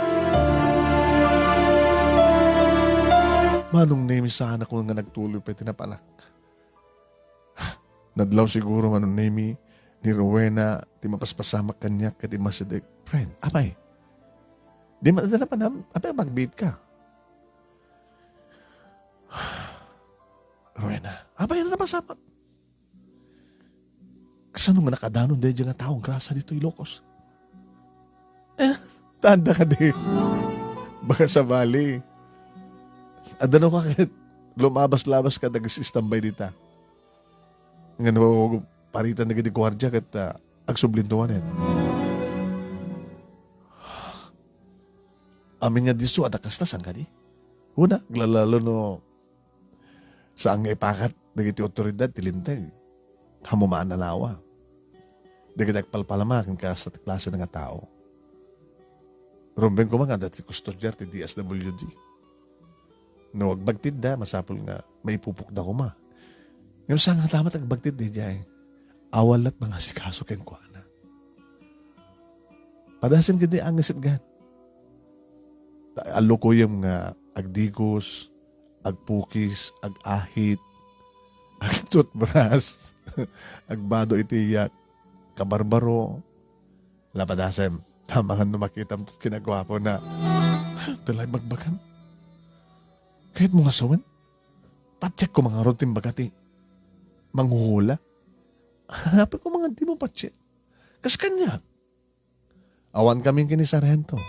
Manong Nemy, saanakon nga nagtuloy pay ti napanak. Nadlaw siguro, Manong Nemy, ni Rowena ti mapaspasamak kaniak ket immasideg, "Friend, apay? Di man adda napanam? Apay, magbiit ka?" Rowena, apay, ano napasamak? Kasano nga nakadanon daydiay nga taong grasa ditoy, Ilocos? Eh, tanda ka di. Baka sabali. Adda no ka ket lumabas-labas ka dagiti istambay dita. Nga no, paritan dagiti guardia ket, ah, agsublinto manen. Amin nga disso, adda kasta, saan kadi? Una, aglalalo no saan nga ipakat dagiti awtoridad ti linteg. Hammumaan a lawa. Dagiti agpalpalama ken kasta ti klase nga tao. Rumbeng koma nga adda ti kustodiar ti D S W D. No agbagtitda, masapul nga maipupokda koma. Ngem saan nga ta met agbagtit daydiay? Awan la't mangasikaso kenkuana. Padasem ketdi angesetgan. Ta allukoyem nga agdigos, agpukis, ag-ahit, agtutbras, agbado iti yak, kabarbaro. Lapadasem, amangan no makitam ti kinaguapo na. Tulay bagbagam. Kayat mo nga sawen? Patiek ko mangarod ti imbaga ti manghuhula. Hanapin ko mangan di mo patiek. Kas kaniak. Awan kami ken ni Sargento.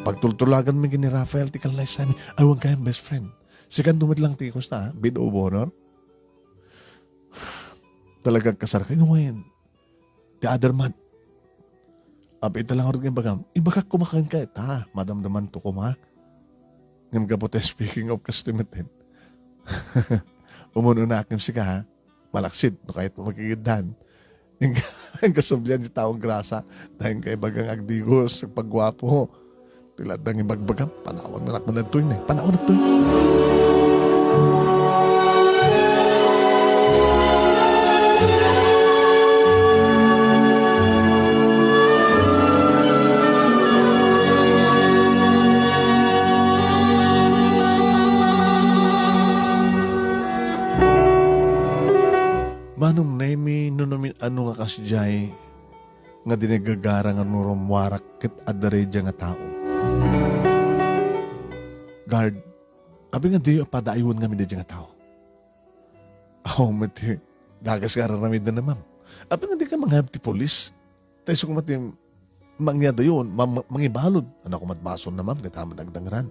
Pagtultulagan mi ken ni Rafael ti kallaysami. Awan kayam best friend. Sikan met lang ti kusta, ha? Bid of honor. Talaga kasar kayo ngayon. The other month. Apay ita lang orog nga ibagam. Ibagak koma kenka ita. Madamdaman to koma. Ngem gapu ta speaking of custom ten. Umun-una akim sika, ha? Malaksid, no kayat mo makigiddan. Ang kasublian ti taong grasa, dahil kay bagang agdigos, agpagguapo. Ti laeng ibagbagam, panawan nga nakmanagtoy na, panawan nagtoy. Manong Nemy, no, no, ano nga kasdiay, nga dinagagara nga rummuarak ket adda daydiay nga tao. Guard, apay nga diyo padaywen ngamin daydiay nga tao? Aw, met ti dagas nga ar-aramidna, ma'am. Apay nga dika mangayab ti pulis? Ta isu koma ti mangyadayon, ma-, ma-, mangibalud. Anak ko matbason na, ma'am, ket amat agdangran.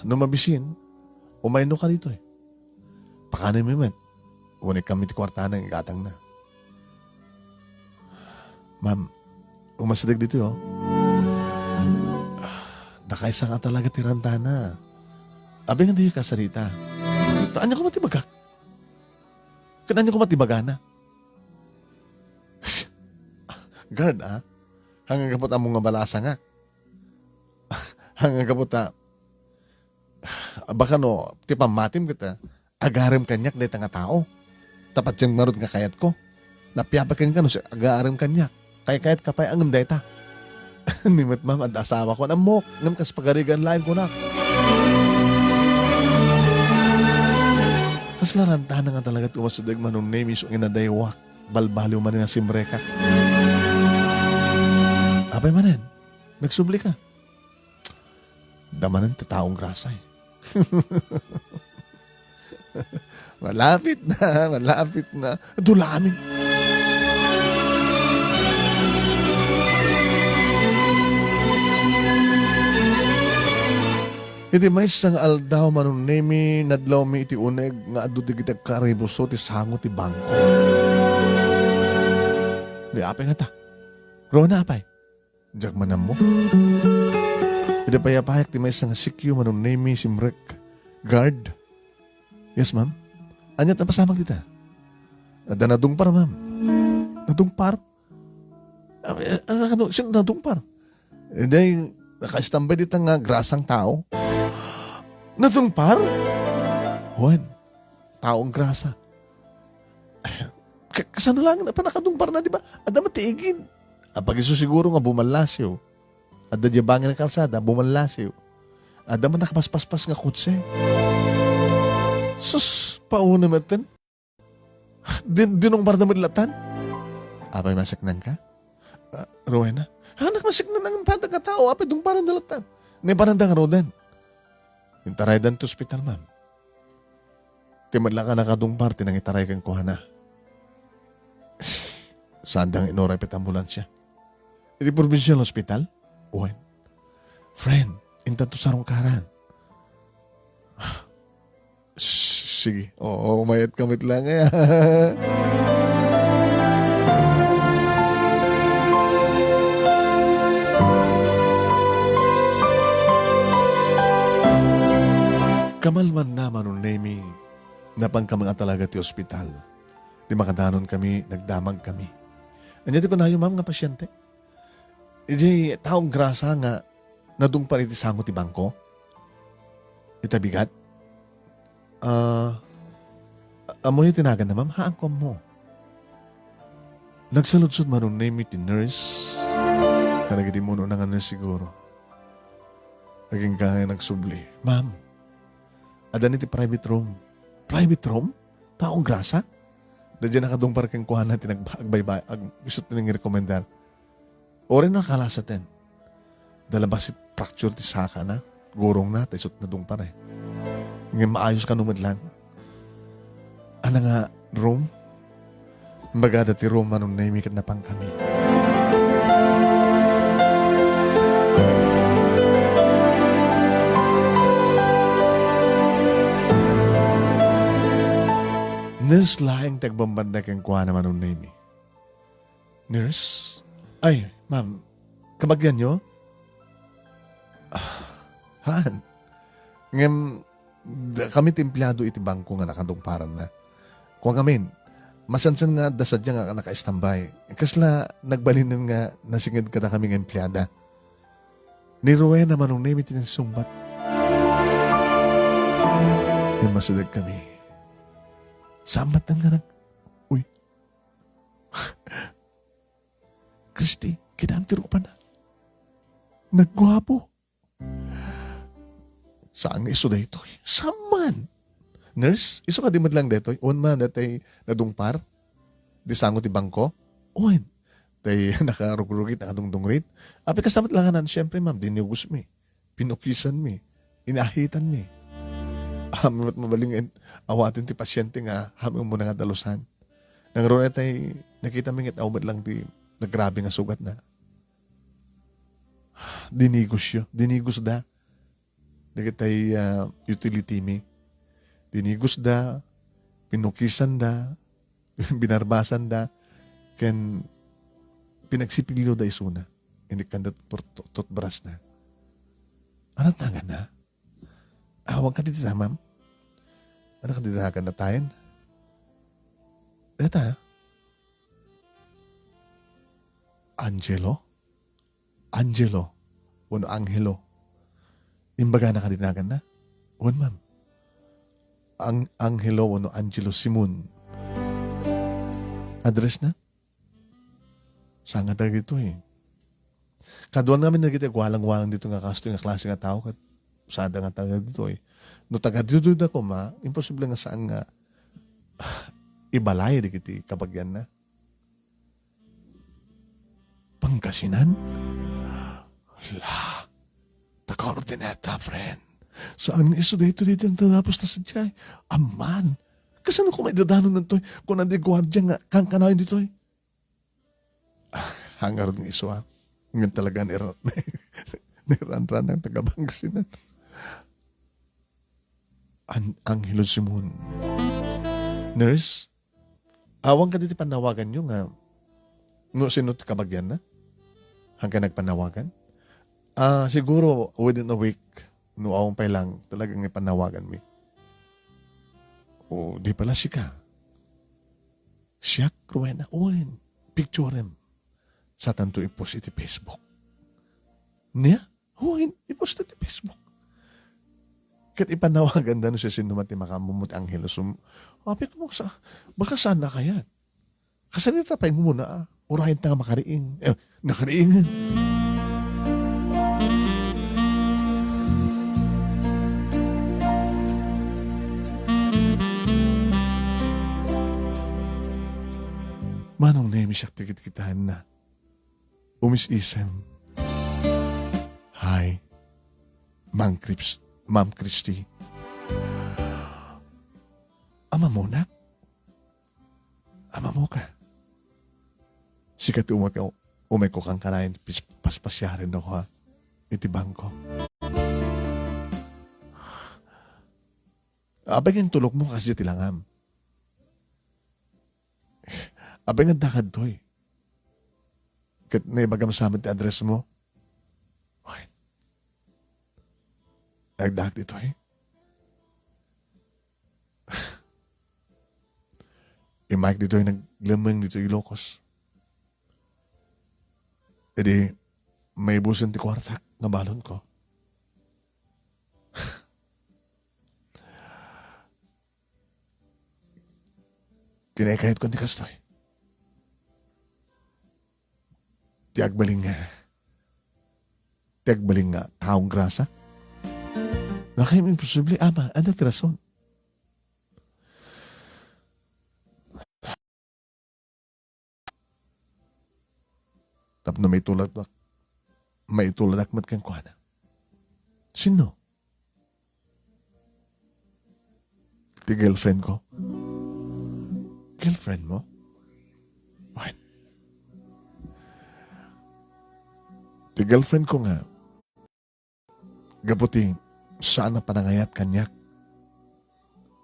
No mabisin, Umayno ka ditoy. Pakanenmi met. Unikam iti kuartana nga igatangna. Ma'am, umasideg ditoy, oh. Dakaysa nga talaga ti rantana. Abi nga diyo kasarita. Ta ania koma ti bagak? Ket ania koma ti bagana? Guard, ah? Hanggapo ta ammo nga balasangak. Hanggapo ta, baka no, ti pammatim ket, ah, agarem kaniak dayta nga tao. Ta patien ngarud nga kayatko. Napiapay kenka no si-, agarem kaniak. Kaykayatka pay ngem dayta. Ni met, ma'am, adda asawako, ammok, ngem kas pagarigan laeng kunak. Kasla rantana nga talaga ti umasideg, Manong Nemi, isu nga inadaywak, balbaliw manen a simrekak. Apay manen, nagsubli ka? Adda manen ti taong grasa, eh. Malapit na, malapit na. Adu la amin. Iti maysa nga aldaw, Manong Nemi, nadlawmi iti uneg nga adu dagiti agkaribuso ti sango ti bangko. Di apay ngata? Rona, apay? Diak man ammo. Idi payapayak ti maysa nga sikyo, Manong Nemi, simrek. Guard. Yes, ma'am. Ania ti napasamak dita? Adda nadungpar, ma'am. Nadungpar? Ah, eh, ah, ano, sino nadungpar? Eh, di, naka-standby dita nga grasang tao. Nadungpar? Wen, taong grasa. Ka-, kasano lang, pa nakadungpar na, di ba? Adda met ti igid. Apag isu siguro nga bumallasiw. Adda diay bangin nga kalsada, bumallasiw. Adda met nakapaspaspas nga kotse. Sus, pauna met ten. Din-, dinungparda met latan. Apay masiknanka? Ah, Rowena? Anak, masiknan ang padagna tao, apay dungparanda latan. Naipananda nga roden. Intaraydan ti ospital, ma'am. Ti met la nga nakadungpar ti nangitaray kenkuana. Saanda nga inuray pay ti ambulansya. Iti provincial hospital? Wen. Friend, intanto sarungkaran. S-, sige. Oo, umayat ka met lang, eh. Kamalman na, Manong Nemi, napankami nga talaga ti ospital. Di makadanonkami, nagdamagkami. Ania ti kunayo, ma'am, nga pasyente? Idiay taong grasa nga nadungpar iti sango ti bangko? Ita bigat? Ah, ammoyo ti naganna, ma'am? Haanko ammo. Nagsaludsod, Manong Nemi, ti nurse. Kadagiti umuna nga nurse siguro. Agingga nga nagsubli. Ma'am, adda ni ti private room. Private room? Taong grasa? Daydiay nakadungpar kenkuana ti nagba-, agbaybay-, ag-, isu ti nangrekomendar. Uray nakalasaten. Adda labasit fracture ti sakana, gurongna, ta isu ti nadungpar, eh. Ngem maayos kano met lang. Ania nga room? Imbagada ti room, Manong Nemi, ket napankami. Nurse laeng ti agbambanda kenkuana, Manong Nemi. Nurse? Ay, ma'am, kabagianyo? Ah, haan. Ngem, da-, kami ti empleyado iti bangko nga nakadungparanna. Kua ngamin, masansan nga adda sadiay nga naka-standby. Kasla nagbalinen nga nasinged kadakami nga empleyada. Ni Rowena, Manong Nemi, ti nangsungbat. Immasideg kami. Saan met nga nag-, uy. Christy, kitaem ti rupana. Nagguapo. Saan nga isu daytoy? Saan man? Nurse, isu kadi met lang daytoy? Wen man, daytoy nadungpar? Di sango ti bangko? Wen. Tay nakarugrugit, nakadungdungrit? Apay kasta met lang anan, siyempre, ma'am, dinigusmi. Pinukisanmi, inahitanmi. Amin met mabalin nga in-, awaten ti pasyente nga amin umuna nga dalusan. Nangruna tay nakitami nga awan met lang ti nagrabe nga sugatna. Dinigusyo, dinigusda. Dagitay, ah, utility mi. Tinigusda, pinukisanda, binarbasanda, ken pinagsipigluda isuna. Inikkanda ti por-, toothbrushna. Ania ti naganna? Awan kadi dita, ma'am? Ania kadi ti naganna tayen? Deta? Angelo? Angelo wenno Angelo? Imbagana kadi ti naganna? Wen, ma'am. Ang-, Angelo wenno Angelo Simon. Addressna? Saan nga taga ditoy? Kaduan ngamin dagiti agwalang-walang ditoy nga kastoy nga klase nga tao ket sada nga taga ditoy. No taga ditoy da koma, imposible nga saan nga ibalay dagiti kabagianna. Pangasinan? Hala, taga Urdaneta, friend. Saan nga isu daytoy ditoy nga tadapos ta sadiay? Amman, kasano koma idadanon daytoy? Kuna ti guardia nga kankanayon ditoy. Ah, hangarud nga isu, ah. Ngem talaga ni, ni Ranran ang taga Pangasinan. An-, Angelo Simon. Nurse, awan kadi ti panawaganyo nga no sino ti kabagianna? Hangkan nagpanawagan? Ah, siguro within a week, no awan pay lang, talagang ipanawaganmi. O, di pala sika. Siak, Rowena, wen, picturem. Satanto i-post iti Facebook. Nia? Wen, i-post iti Facebook. Ket ipanawaganda no siasinoman ti makaammo ti Angelo Sim-, apay ko sa, baka saan nakayat. Kasano ta pay muna, ah? Urayen ta nga makariing. Eh, nakariing. Manong Nemi siak ti kitkitaenna. Umis-isem. Hi. Ma'am Crips-, Ma'am Christy. Amamonak? Amamoka? Sika ti umay-, umayko kankanayon pis-, paspasiaren ako, ha? Iti bangko. Apay nga intulokmo kasdiay ti langam? Apay nga adda kadtoy? Ket naibagam sa amin ti address mo? Ay. Agdaak ditoy. Immaek ditoy naglemmeng ditoy Ilocos. Idi, maibusen ti kuartak nga balonko. Kinaykayatko ti kastoy. Ti agbalin nga, ti agbalin nga taong grasa. Nakayam imposible, ama, adda ti rason. Tapno maituladak, maituladak met kenkuana. Sino? Ti girlfriend ko. Girlfriend mo? What? Ti girlfriend ko nga, gapu ti saan a panangayat kaniak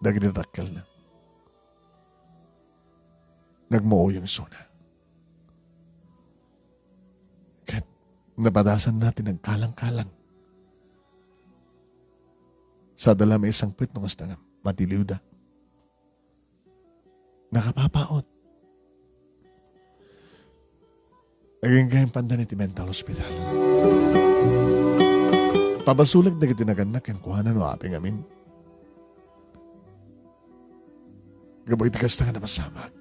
dagiti dakkelna. Nagmauyong isuna. Ket napadasanna ti nagkalang-kalang. Sada la maisangpet no kasta nga matiliwda. Nakapapaut. Agingga impanda iti mental hospital. Pabasolek dagiti nagannak kenkuana no apay ngamin. Gapu iti kasta nga napasamak.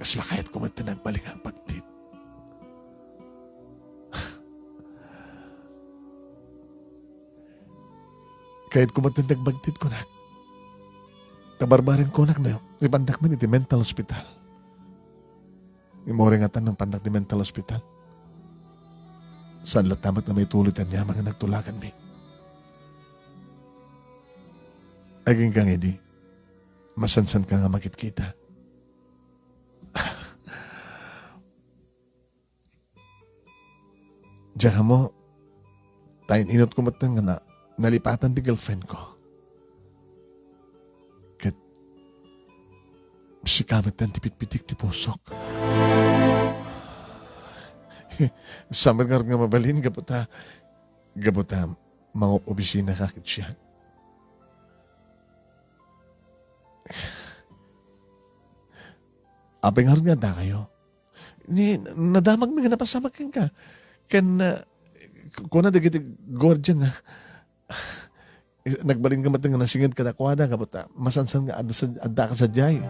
Kasla kayatko met ti nagbalin nga agpagtit. Kayatko met ti nagpagtit, kunak. Ta barbarenkonak no ipandak met iti mental hospital. Ngem uray ngatan no ipandak ti mental hospital, saan latta met nga maituloy ti aniaman nga nagtulaganmi. Agingga idi, masansanka nga makitkita. Diak ammo, ta in-inutko metten nga na-, nalipatan ti girlfriend ko. Ket sika met ti pitpitik ti pusok. Saan met ngarud nga mabalin gapu ta, gapu ta mangob-obisinaka ket siak. Apay ngarud nga addakayo? Ni, nadamagmi nga napasamak kenka. Ken, ah, kuna dagiti guardia nga, nagbalinka met nga nasinged kadakuada, gapu ta masansan nga adda sa-, addaka sadiay.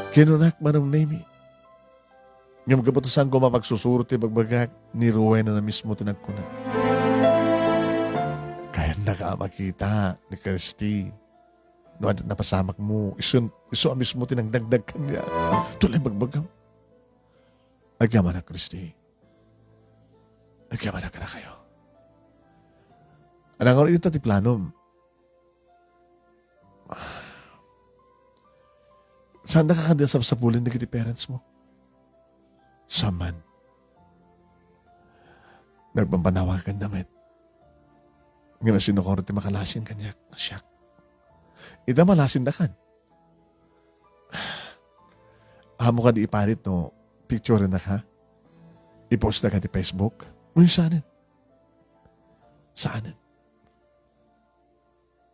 Kinunak, Manong Nemy. Ngem gapu ta saanko mapagsusuro ti bagbagak, ni Rowena na mismo ti nagkuna. Kayannaka a makita ni Christy. No adda napasamakmo, isu, isu a mismo ti nagdagdag kaniak. Tuloy bagbagam. Agyamanak, Christy. Agyamanak kadakayo. Ania ngarud ita ti planom? Saandaka kadi a sapsapulen dagiti parents mo? Saan man. Nagpampanawag kanda met. Ngem asino kano ti makalasin kaniak, siak? Ita malasindakan. Ammok kadi iparit no picturenak, ha? I-post na ka ti Facebook? Uy, saanen? Saanen?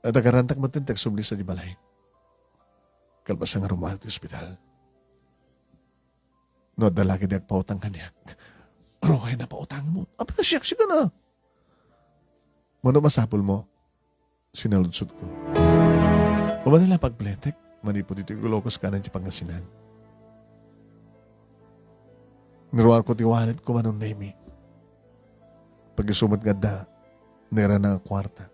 At agarantak met ti agsubli sadiay balay. Kalpasan nga rummuar ti ospital. No adda la kadi agpautang kaniak, ruay na pautangmo. Apay, siak, sika na. Mano masapulmo? Sinaludsodko. Umana la pagpletek, manipud iti Ilocos kanan ti Pangasinan. Niruarko ti walletko, Manong Nemy. Pag-isu met nga adda, nairana nga kuarta.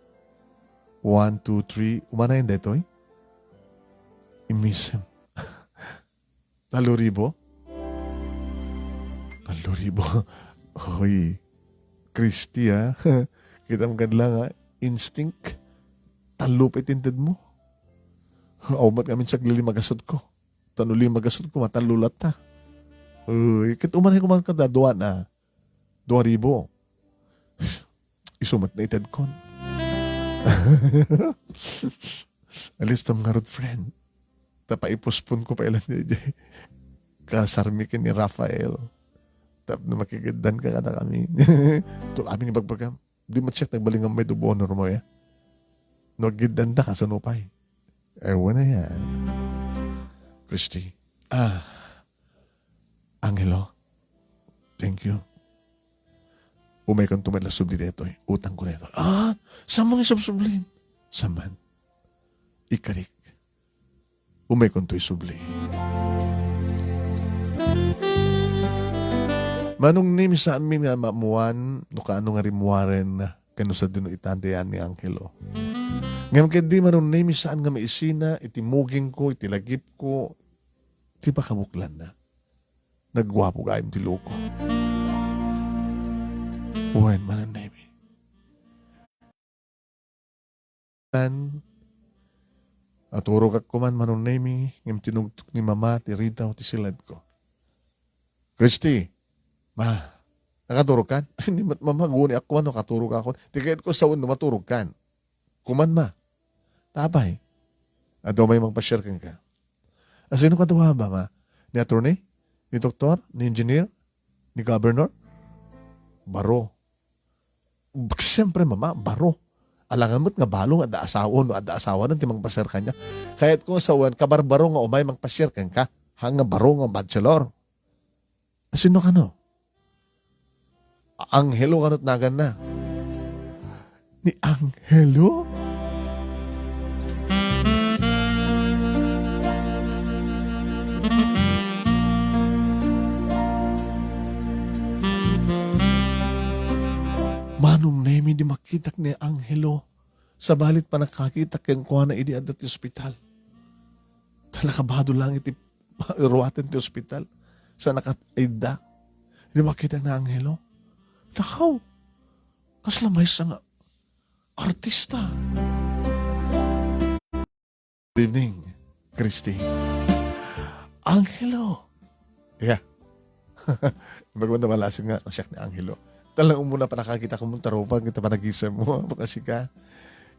One, two, three. Umanayen daytoy? Immisem. Tallo ribu? Tallo ribu. Hoy, Christy, ah. Kitam kadla nga instinct. Tallo pay ti intedmo. Aw met ngamin saglili magasutko. Ta no lima gasutko, matallo latta. Uy, ket umanay ko man kada dua na. Dua ribu. Isu met naitedkon. Alistom ngarud, friend. Ta paipusponko pay la daydiay. Kasarmi ken ni Rafael. Tapno makigiddanka kadakami. Tul-, amin nga bagbagam. Di met siak nagbalin nga maid of honor mo, ya. No aggiddanta, kasano pay? Ewan na yan. Christy. Ah. Angelo. Thank you. Umaykanto met la subli daytoy. Utangko daytoy. Ah, saan mo nga isubli? Saan man? Ikarik. Umaykanto isubli. Manong Nemy, saanmi nga maammuan no kaano nga rimmuaren ken no sadino itan ti ayan ni Angelo. Ngem ket di, Manong Nemy, saan nga maisina iti mugingko, iti lagipko, ti pakabuklanna. Nagguapo gayam ti luko. Wen, Manong Nemy. Naturogak koman, Manong Nemy, ngem tinuktok ni Mama ti ridaw ti siledko. Christy, Ma, nakaturogkan? Ni met, Mama, guniak koman no katurogakon. Ti kayatko sawen no maturogkan. Kuman, Ma. Ta apay? Adda umay mangpasiar kenka. Asino kadua, Mama? Ni attorney? Ni doktor? Ni engineer? Ni governor? Baro. Siyempre, Mama, baro. Alangan met nga balo nga adda asawa, no adda asawa na ti mangpasiar kaniak. Kayatko nga sawen, kabarbaro nga umay mangpasiar kenka. Ha, nga baro nga bachelor. Asino kano? Angelo kano ti naganna. Ni Angelo? Manong Nemy, di makitak ni Angelo. Sabali ti pannakakitak kenkuana idi adda ti ospital. Ta nakabado laeng iti ruaten ti ospital. Sa nakaidda. Di makitak ni Angelo. Nakaw. Kasla maysa nga artista. Good evening, Christy. Angelo. Yeah. Imbag man na malasing nga, siak ni Angelo. Talaga mo na panakakita ko mong tarupan, kita panagisem mo, baka sika.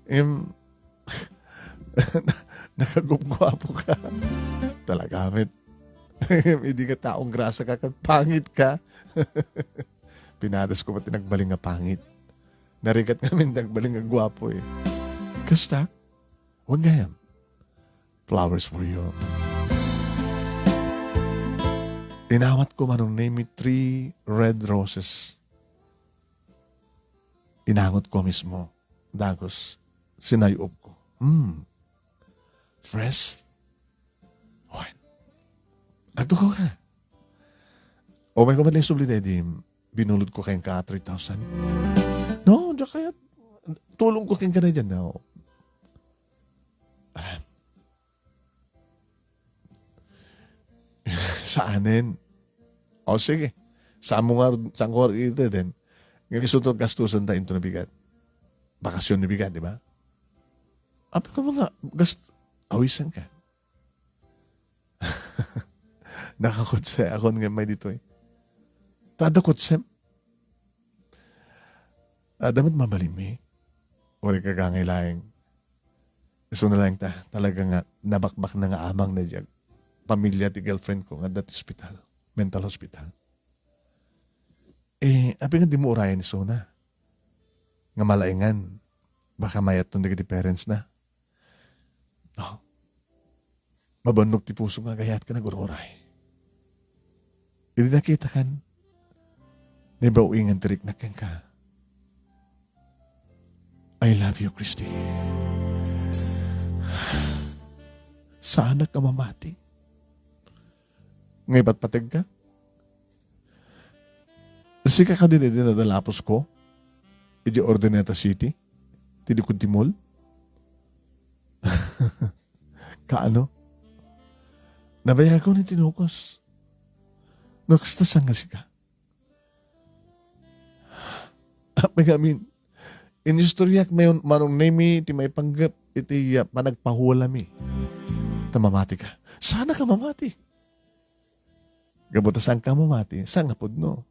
Em, nakagupguapo ka. Talaga, met. Idi nga taong grasa ka, kag pangit ka. Pinadas ko pati nagbaling nga pangit. Narigat nga min nagbaling nga guapo eh. Kasta, huwag gayam. Flowers for you. Inawat ko manong name three red roses. Inangot ko mismo. Dagos. Sinayop ko. Hmm. Fresh. Oy. Agtukaw ka. O, may kumat lang subli na di binulod ko kayong ka three thousand. No, diya kaya tulong ko kayong ka na dyan, no? Ah. Saanen? O, sige. Saan mo nga, saan ko nga ito din? Nga gusto to gastusan ta into na bigat. Bakasyon ni bigat, di ba? Apa ka mga gast-, awisan ka. Nakakutse ako nga may dito eh. Tada kutsem. Ah, damit mabalimi. Uri ka gangay laeng. Isu na laeng ta, talaga nga nabakbak na nga amang na diyag pamilya ti girlfriend ko nga dati hospital, mental hospital. Eh, apay nga di mo urayan isu na? Nga malaingan, baka mayat ton dagiti parents na. No? Mabannog ti puso nga agayat ken agur-uray. Idi nakitakan, naibaw-ingan ti riknak kenka. I love you, Christy. Saanak a mamati. Nga ipatpategka? Sika kadi daydi nadalapusko? Idiay Urdaneta City? Ti likod ti mall? Kaano? Nabayagon iti nukos. No, kasta saan nga sika? Apay ngamin, inistoryak mayon, manong Nemi ti maipanggep iti, ah, panagpahulami. Ta mamati ka. Saan ka mamati? Gapu ta saan ka mamati, saan nga pudno?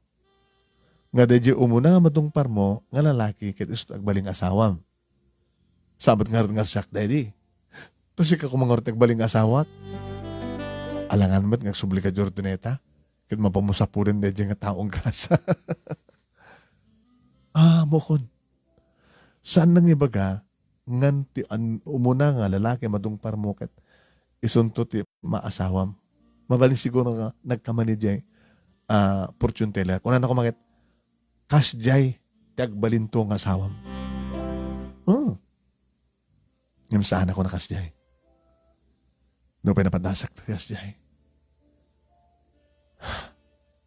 Nga daydi umuna nga madungparmo nga lalaki ket isu ti agbalin nga asawam. Sabet ngarud nga siak daydi. Ta sika koma ngarud ti agbalin nga asawak. Alangan met nga agsubli ka, Jordaneta, ket mapamusapulen daydi nga taong grasa. Ah, bukon. Saan nang ibaga ngan ti an-, umuna nga lalaki madungparmo ket isunto ti maasawam. Mabalin siguro nga nagkamani diay, ah, fortune teller. Kunana koma ket, "Kasdiay ti agbalinto nga asawam." Hmm. Ngem saan ako nakasdiay. Nupay napadasak ti kasdiay.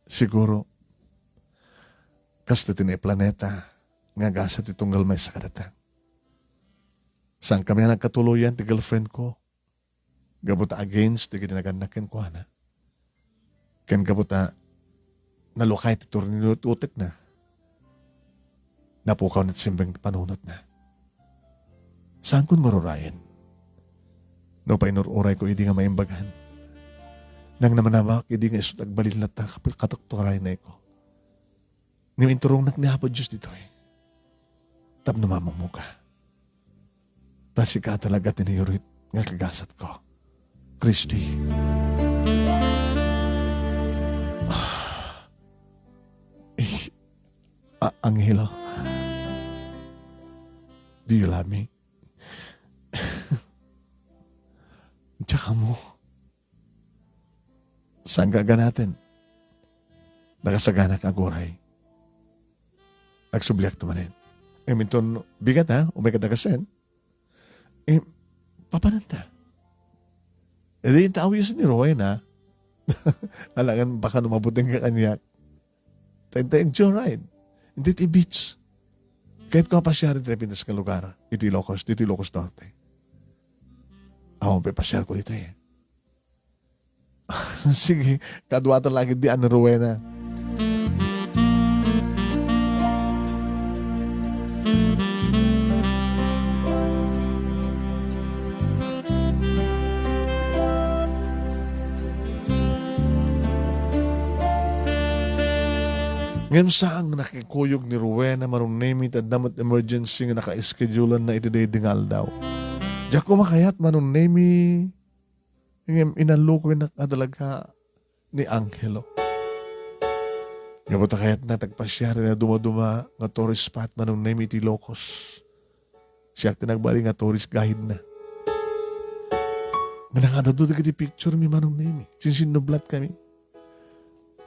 Siguro, kastoy ti naiplaneta nga agasa ti tunggal maysa kadata. Saan kami nga nagkatuloyan ti girlfriend ko? Gapu ta against dagiti nagannak kenkuana. Ken gapu ta nalukay ti tornillo ti utekna. Napukaw na ti simbeng ti panunotna. Saankon nga ur-urayen? Nupay inur-urayko idi nga maimbagan. Nang namanawak idi nga isu ti agbalin latta, kapil katuktukaynayko. Ngem inturongnak ni Apo Dios ditoy tapno mamumuka. Ta sika talaga ti nayurit nga kagasatko, Christy. Ah. Eh, a-, Angelo, do you love me? Tsaka mo. Saan ka aganaten? Nakasaganak aguray. Agsubliak tumanen. Em, inton bigat, ha? Umay kadagasen. Eh, papananta. Eh, di inta awis ni Roy na. Alangan baka no mabuting ka kaniak. Tayo, tayo, joyride. Hindi ti beach. Kahit ko pasyar iti pintas nga lugar. Iti Ilocos, dito Ilocos Norte. Ako, pasyar ko dito eh. Sige, kaduatan lagi di Ana Rowena. Ngem saan nga nakikuyog ni Rowena, Manong Nemy, ta adda met emergency nga naka-scheduleanna iti daydi nga aldaw. Diak koma kayat, Manong Nemy, ngem inallokoynak a talaga ni Angelo. Gapu ta kayatna ti agpasiar iti dumaduma nga tourist spot, Manong Nemy, iti Ilocos. Siak ti nagbali nga tourist guide na. Nga nakadado dagiti picture mi, Manong Nemy. Sinsinnublat kami.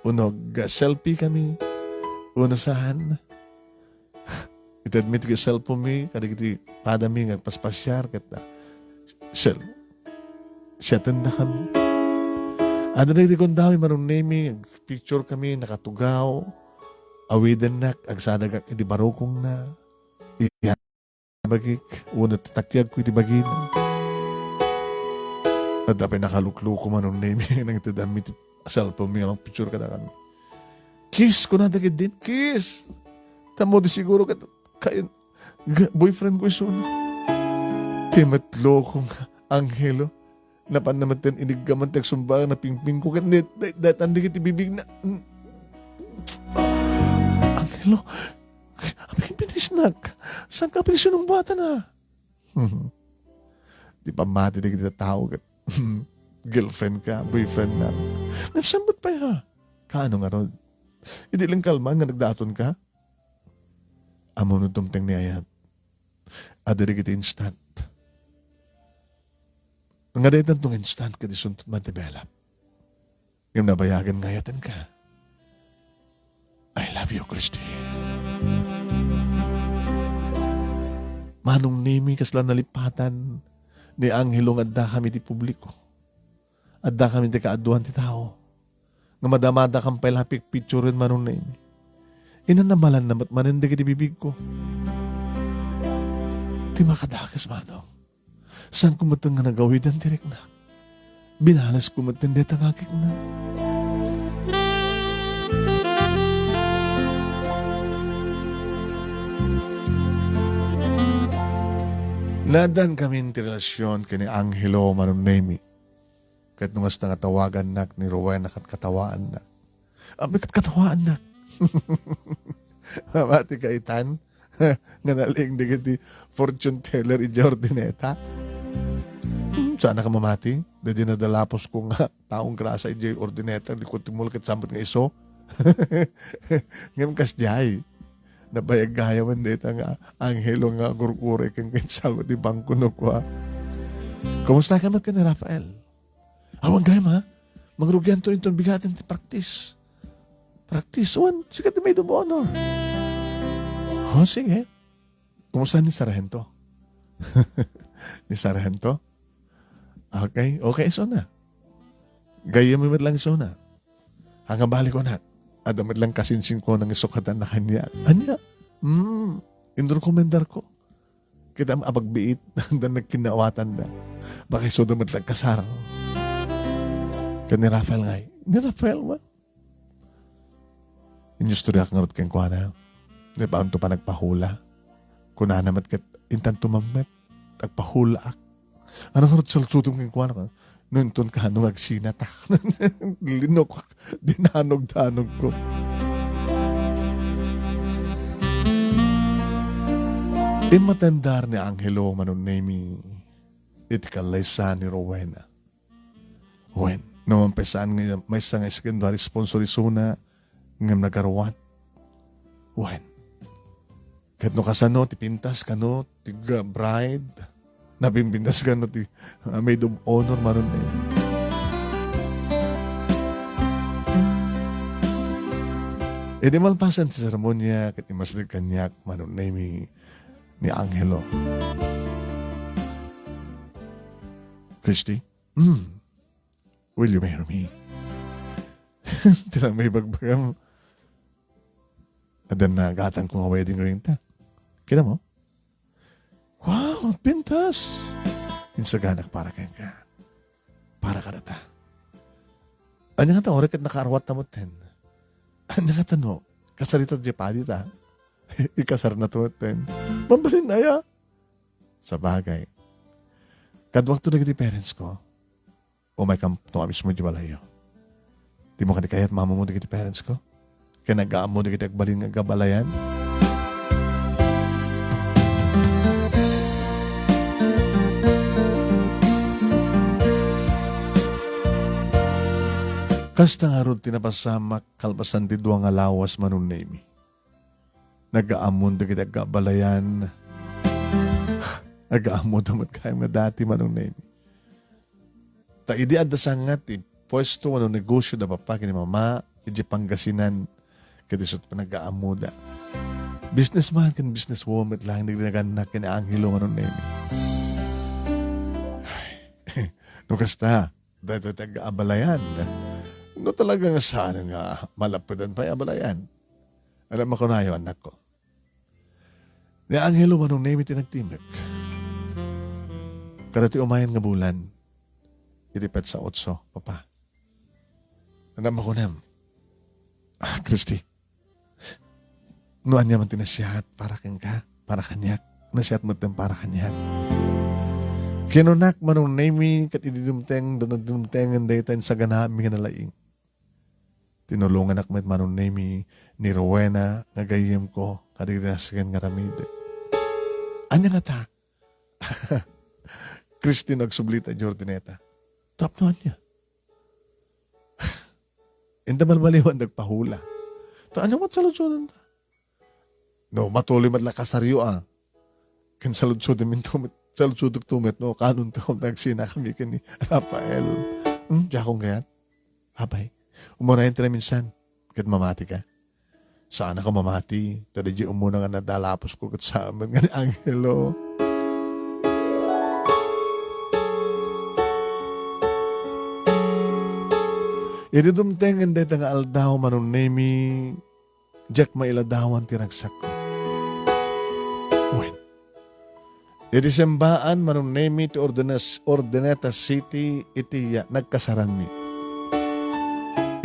Uno, ga-selfie kami. Uno saan. Itedmi ti cellphone mi, kadagiti padami nga agpaspasiar, ket, ah, sel-, siatenda kami. Adda dagiti kundaw, Manong Nemy, picture kami, nakatugaw, awidennak, agsadagak iti barukongna. Iya. Bagik, wenno ti takiagko iti bagina. Adda pay nakalukloko, Manong Nemy, nangted-anmi ti cellphone mi a mangpicture kadakami. "Kiss," kunada ketdin, "kiss." Tammo di siguro ket kayon, g-, boyfriend ko isun. Ti met lokong Angelo. Napanna metten iniggaman ti agsumbaang napingpingko ket net-, net-, daytan dagiti bibigna. Angelo, apay ket pinisnak? Saan ka apay sinungbatana? Ti pammati dagiti tao ket girlfriend ka, boyfriend na. Ngem saan met pay ha? Kaano ngarud? Idi lengkalman nga nagdaton ka? Ammono dumteng ni ayat. Adda dagiti instant. Nga daytan tong instant ket isunto man ti belak. Ngem nabayagen nga ayatenka. I love you, Christy. Manong Nemy, kasla nalipatan ni Angelo nga addakami ti publiko. Addakami ti kaaduan ti tao. Nga madamadakam pay la picturen, Manong Nemy. Inanamalanna met manen dagiti bibigko. Ti makadakas, Manong. Saanko metten nga nagawidan ti riknak. Binalesko metten dayta nga agikna. Naaddankami ti relasion ken ni Angelo, Manong Nemy. Ket no kasta nga tawagannak ni Rowena ket katawaannak. Apay ket katawaannak. Mamati ka itan nga nalaing dagiti fortune teller idiay Urdaneta. Hmm, saannak a mamati? Daydi nadalapusko nga taong grasa idiay Urdaneta, likod ti mall ket saan met nga isu. Ngem kasdiay. Nabayag gayamen dayta nga Angelo nga agurgurek ken ket sagut ti bangko no kua. Kumusta ka met ken ni Rafael? Awan gayam, ha? Mangrugianto inton bigaten ti practice. Practice? Wen, sika ti maid of honor. O, sige. Kumusta ni Sargento? Ni Sargento? Okay, okay, isuna. Gayyem met lang isuna. Ania bali kunak. Adda met lang kasinsin ko nang isukadan na kaniak. Ania? Hmm, inrekomendarko. Ket agbagbiit, dan nagkinnaawatanda. Baka isuda met lang kasar. Ken ni Rafael ngay. Ni Rafael man. Inyustoriak ngarud kenkuana. Napaunto pa nagpahula. Kunana met ket intanto mammet. Agpahulaak. Ania ngarud salsudom kenkuana? No inton kaano nga agsinatak. Linukak, dinanogdanogko. Immatendar ni Angelo, Manong Nemy, iti kallaysa ni Rowena. Wen, no, mampaisaan nga maysa nga secondary sponsor isuna, ngem nagaruat. Wen. Ket no kasano ti pintas kano ti ga-, bride, napimpintas kano ti, ah, maid of honor, Manong Nemy. Idi malpasan ti seremonia, ket immasideg kaniak, Manong Nemy, ni Angelo. Christy? Mm. Will you marry me? Ti lang maibagbagam. Adda nagatangko nga wedding ring ta. Kita mo? Wow, pintas! Insaganak para kenka. Para kadata. Ania ngata, uray ket nakaarwat ta metten. Ania ngata no, kasarita diay padi ta. Ikasarna ta metten. Mabalin aya? Sabagay. Kaduakto dagiti parents ko. Umaykam no a mismo idiay balayyo. Dimo kadi kayat maammomo dagiti parents ko? Ken nagaammo dagiti agbalin nga agabalayan? Kasta ngarud ti napasamak kalpasan ti dua nga lawas, Manong Nemi. Nagaammon dagiti agabalayan. Nagaammoda met gayam nga dati, Manong Nemi. Ta idi adda sanga ti puesto wenno negosio da papa ken ni mama idiay Pangasinan, ket isu ti panagaammoda. Businessman ken businesswoman met laeng dagiti nagannak ken ni Angelo, Manong Nemi. Ay, no kasta, daytoy ti agabalayan. No talaga nga saan nga malappedan pay abalayan. Ania makunayo, annakko? Ni Angelo, Manong Nemi, ti nagtimek. Kada ti umayen nga bulan, iti petsa otso, Papa. Ania makunam? Ah, Christy, no ania man ti nasiat para kenka, para kaniak, nasiat metten para kaniak. Kinunak, Manong Nemi, ket idi dumteng, dumtengen dayta insaganaanmi nga nalaing. Tinulonganak met, Manong Nemi, ni Rowena nga gayyemko kadagiti nasken nga aramidek. Ania ngata? Christy, no agsubli ta idiay Urdaneta. Tapno ania? Inta balbaliwan dagpahula. Ta ania met saludsodenta? No, matuloy met la kasaryo a. Ken saludsodem into met, saludsodek to met, no, kanonto, nagsinakami ken ni Rafael. Hmm, diakon kayat? Apay, umuna ti naminsan, ket mamati ka. Saan a ka mamati, ta diay umuna nga nadalapusko ket saan met nga ni Angelo. Idi dumtengen dayta nga aldaw, Manong Nemi, diak mailadawan ti ragsakko. Wen, iti simbaan, Manong Nemi, ti Ordenes-, Urdaneta City, iti ya-, nagkasaranmi.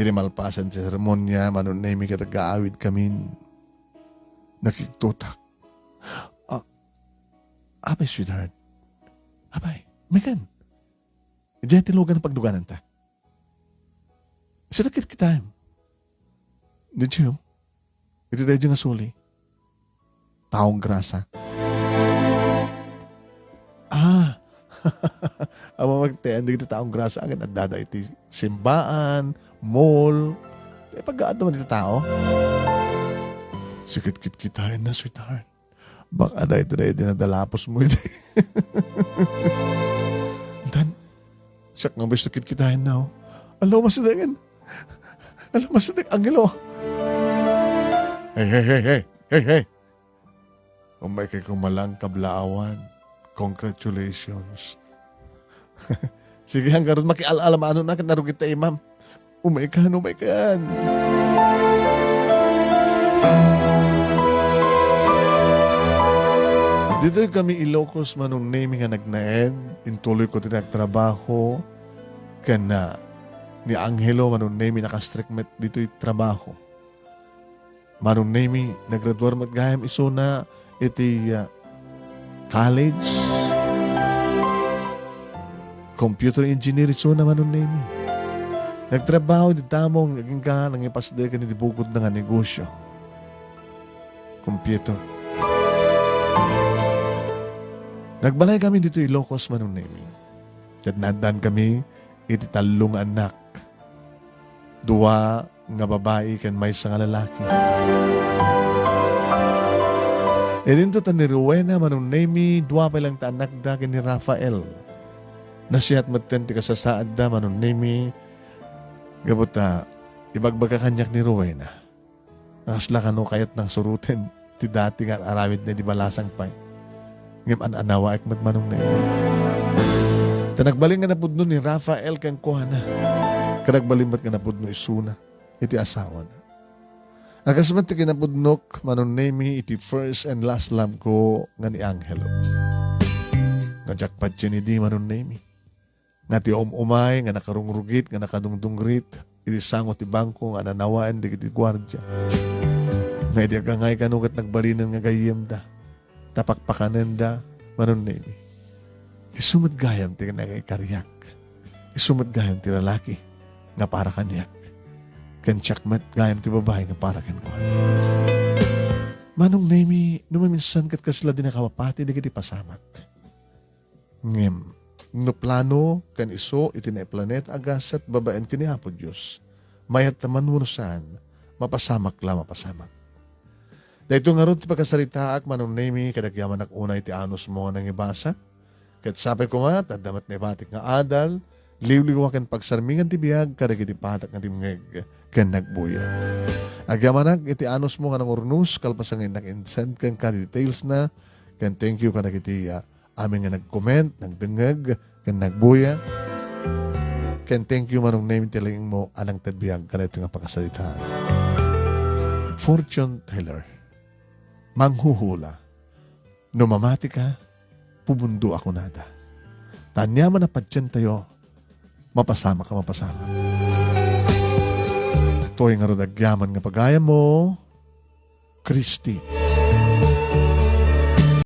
Idi malpasen ti seremonia, Manong Nemi, ket agaawidkamin, nakigtotak. Ah, apay, sweetheart. Apay, Megan. Diay ti lugar nga pagdugananta. Sino kitkitaem? Diay, iti daydiay nga suli. Taong grasa. Ah. Ammom ti ayan dagiti taong grasa, ket addada iti simbaan, mall. Pag-aadda man iti tao. Sikitkitaenna, sweetheart. Baka dayta daydi nadalapos mo iti. Dan, siak nga bes no kitkitaenna, oh. Ala, umasidegen. Ala, umasideg, Angelo. Hey, hey, hey, hey, hey, hey. Umay kay kumalang kablaawan. Congratulations. Sige, hanggang makial-alam ano na, narugit ta imam. Umay kan, umay kan. Ditoy kami Ilocos, Manong Nemi, nga nagnaed, intuloy ko ti nagtrabaho, ken, ah, ni Angelo, Manong Nemi, nakastrek met ditoy trabaho. Manong Nemi, naggraduar met gayam isuna iti, ah, college. Computer engineer isuna, Manong Nemi. Nagtrabaho iti damo nga agingga nangipasdeken iti bukodna nga negosyo. Computer. Nagbalay kami ditoy Ilocos, Manong Nemi. Ket naaddaan kami iti tallo nga annak. Dua nga babai ken maysa nga lalaki. Idinto ta ni Rowena, Manong Nemi, dua pay lang ta annakda ken ni Rafael. Nasiat metten ti kasasaadda, Manong Nemi, gapu ta ibagbaga kaniak ni Rowena. Kasla kano kayatna nga suroten ti dati nga aramidna idi balasang pay. Ngem an-anawaek met, Manong Nemi. Ta nagbalin nga napudno ni Rafael kenkuana. Ket nagbalin met nga napudno isuna iti asawana. A kas met ti kinapudnok, Manong Nemi, iti first and last love ko nga ni Angelo. Nga diak patien idi, Manong Nemi. Nga ti um-umay nga nakarungrugit, nga nakadungdungrit iti sango ti bangko nga nanawaen dagiti guardia. Nga idi agangay kano ket nagbalinen nga gayyemda, ta pakpakanenda, Manong Nemi. Isu met gayam ti nangikariak. Isu met gayam ti lalaki nga para kaniak. Ken siak met gayam ti babai nga para kenkuana. Manong Nemi, no maminsan ket kasla di nakapapati dagiti pasamak. Ngem, no plano ken isu iti naiplaneta a gasat babaen ken ni Apo Dios, mayat ta man wenno saan, mapasamak la mapasamak. Daytoy ngarud ti pakasaritaak, Manong Nemi, ket agyamanak unay ti anusmo nga nangibasa. Ket sapay koma, ta adda met naibatik nga adal, liwliwa ken pagsarmingan ti biag kadagiti patak nga dimngeg ken nagbuya. Agyamanak iti anusmo nga nangurnos, kalpasan nga innak insend kenka ti details na, ken thank you kadagiti, ah, amin nga nag-comment, nagdengngeg, ken nagbuya. Ken thank you, Manong Nemi, ti laingmo a nangted biag kadaytoy nga pakasarita. Fortune teller. Manghuhula. No mamati ka, pubundo a kunada. Ta aniaman a padientayo, mapasamak a mapasamak. Toy ngarud agyaman nga pagayammo, Kristi.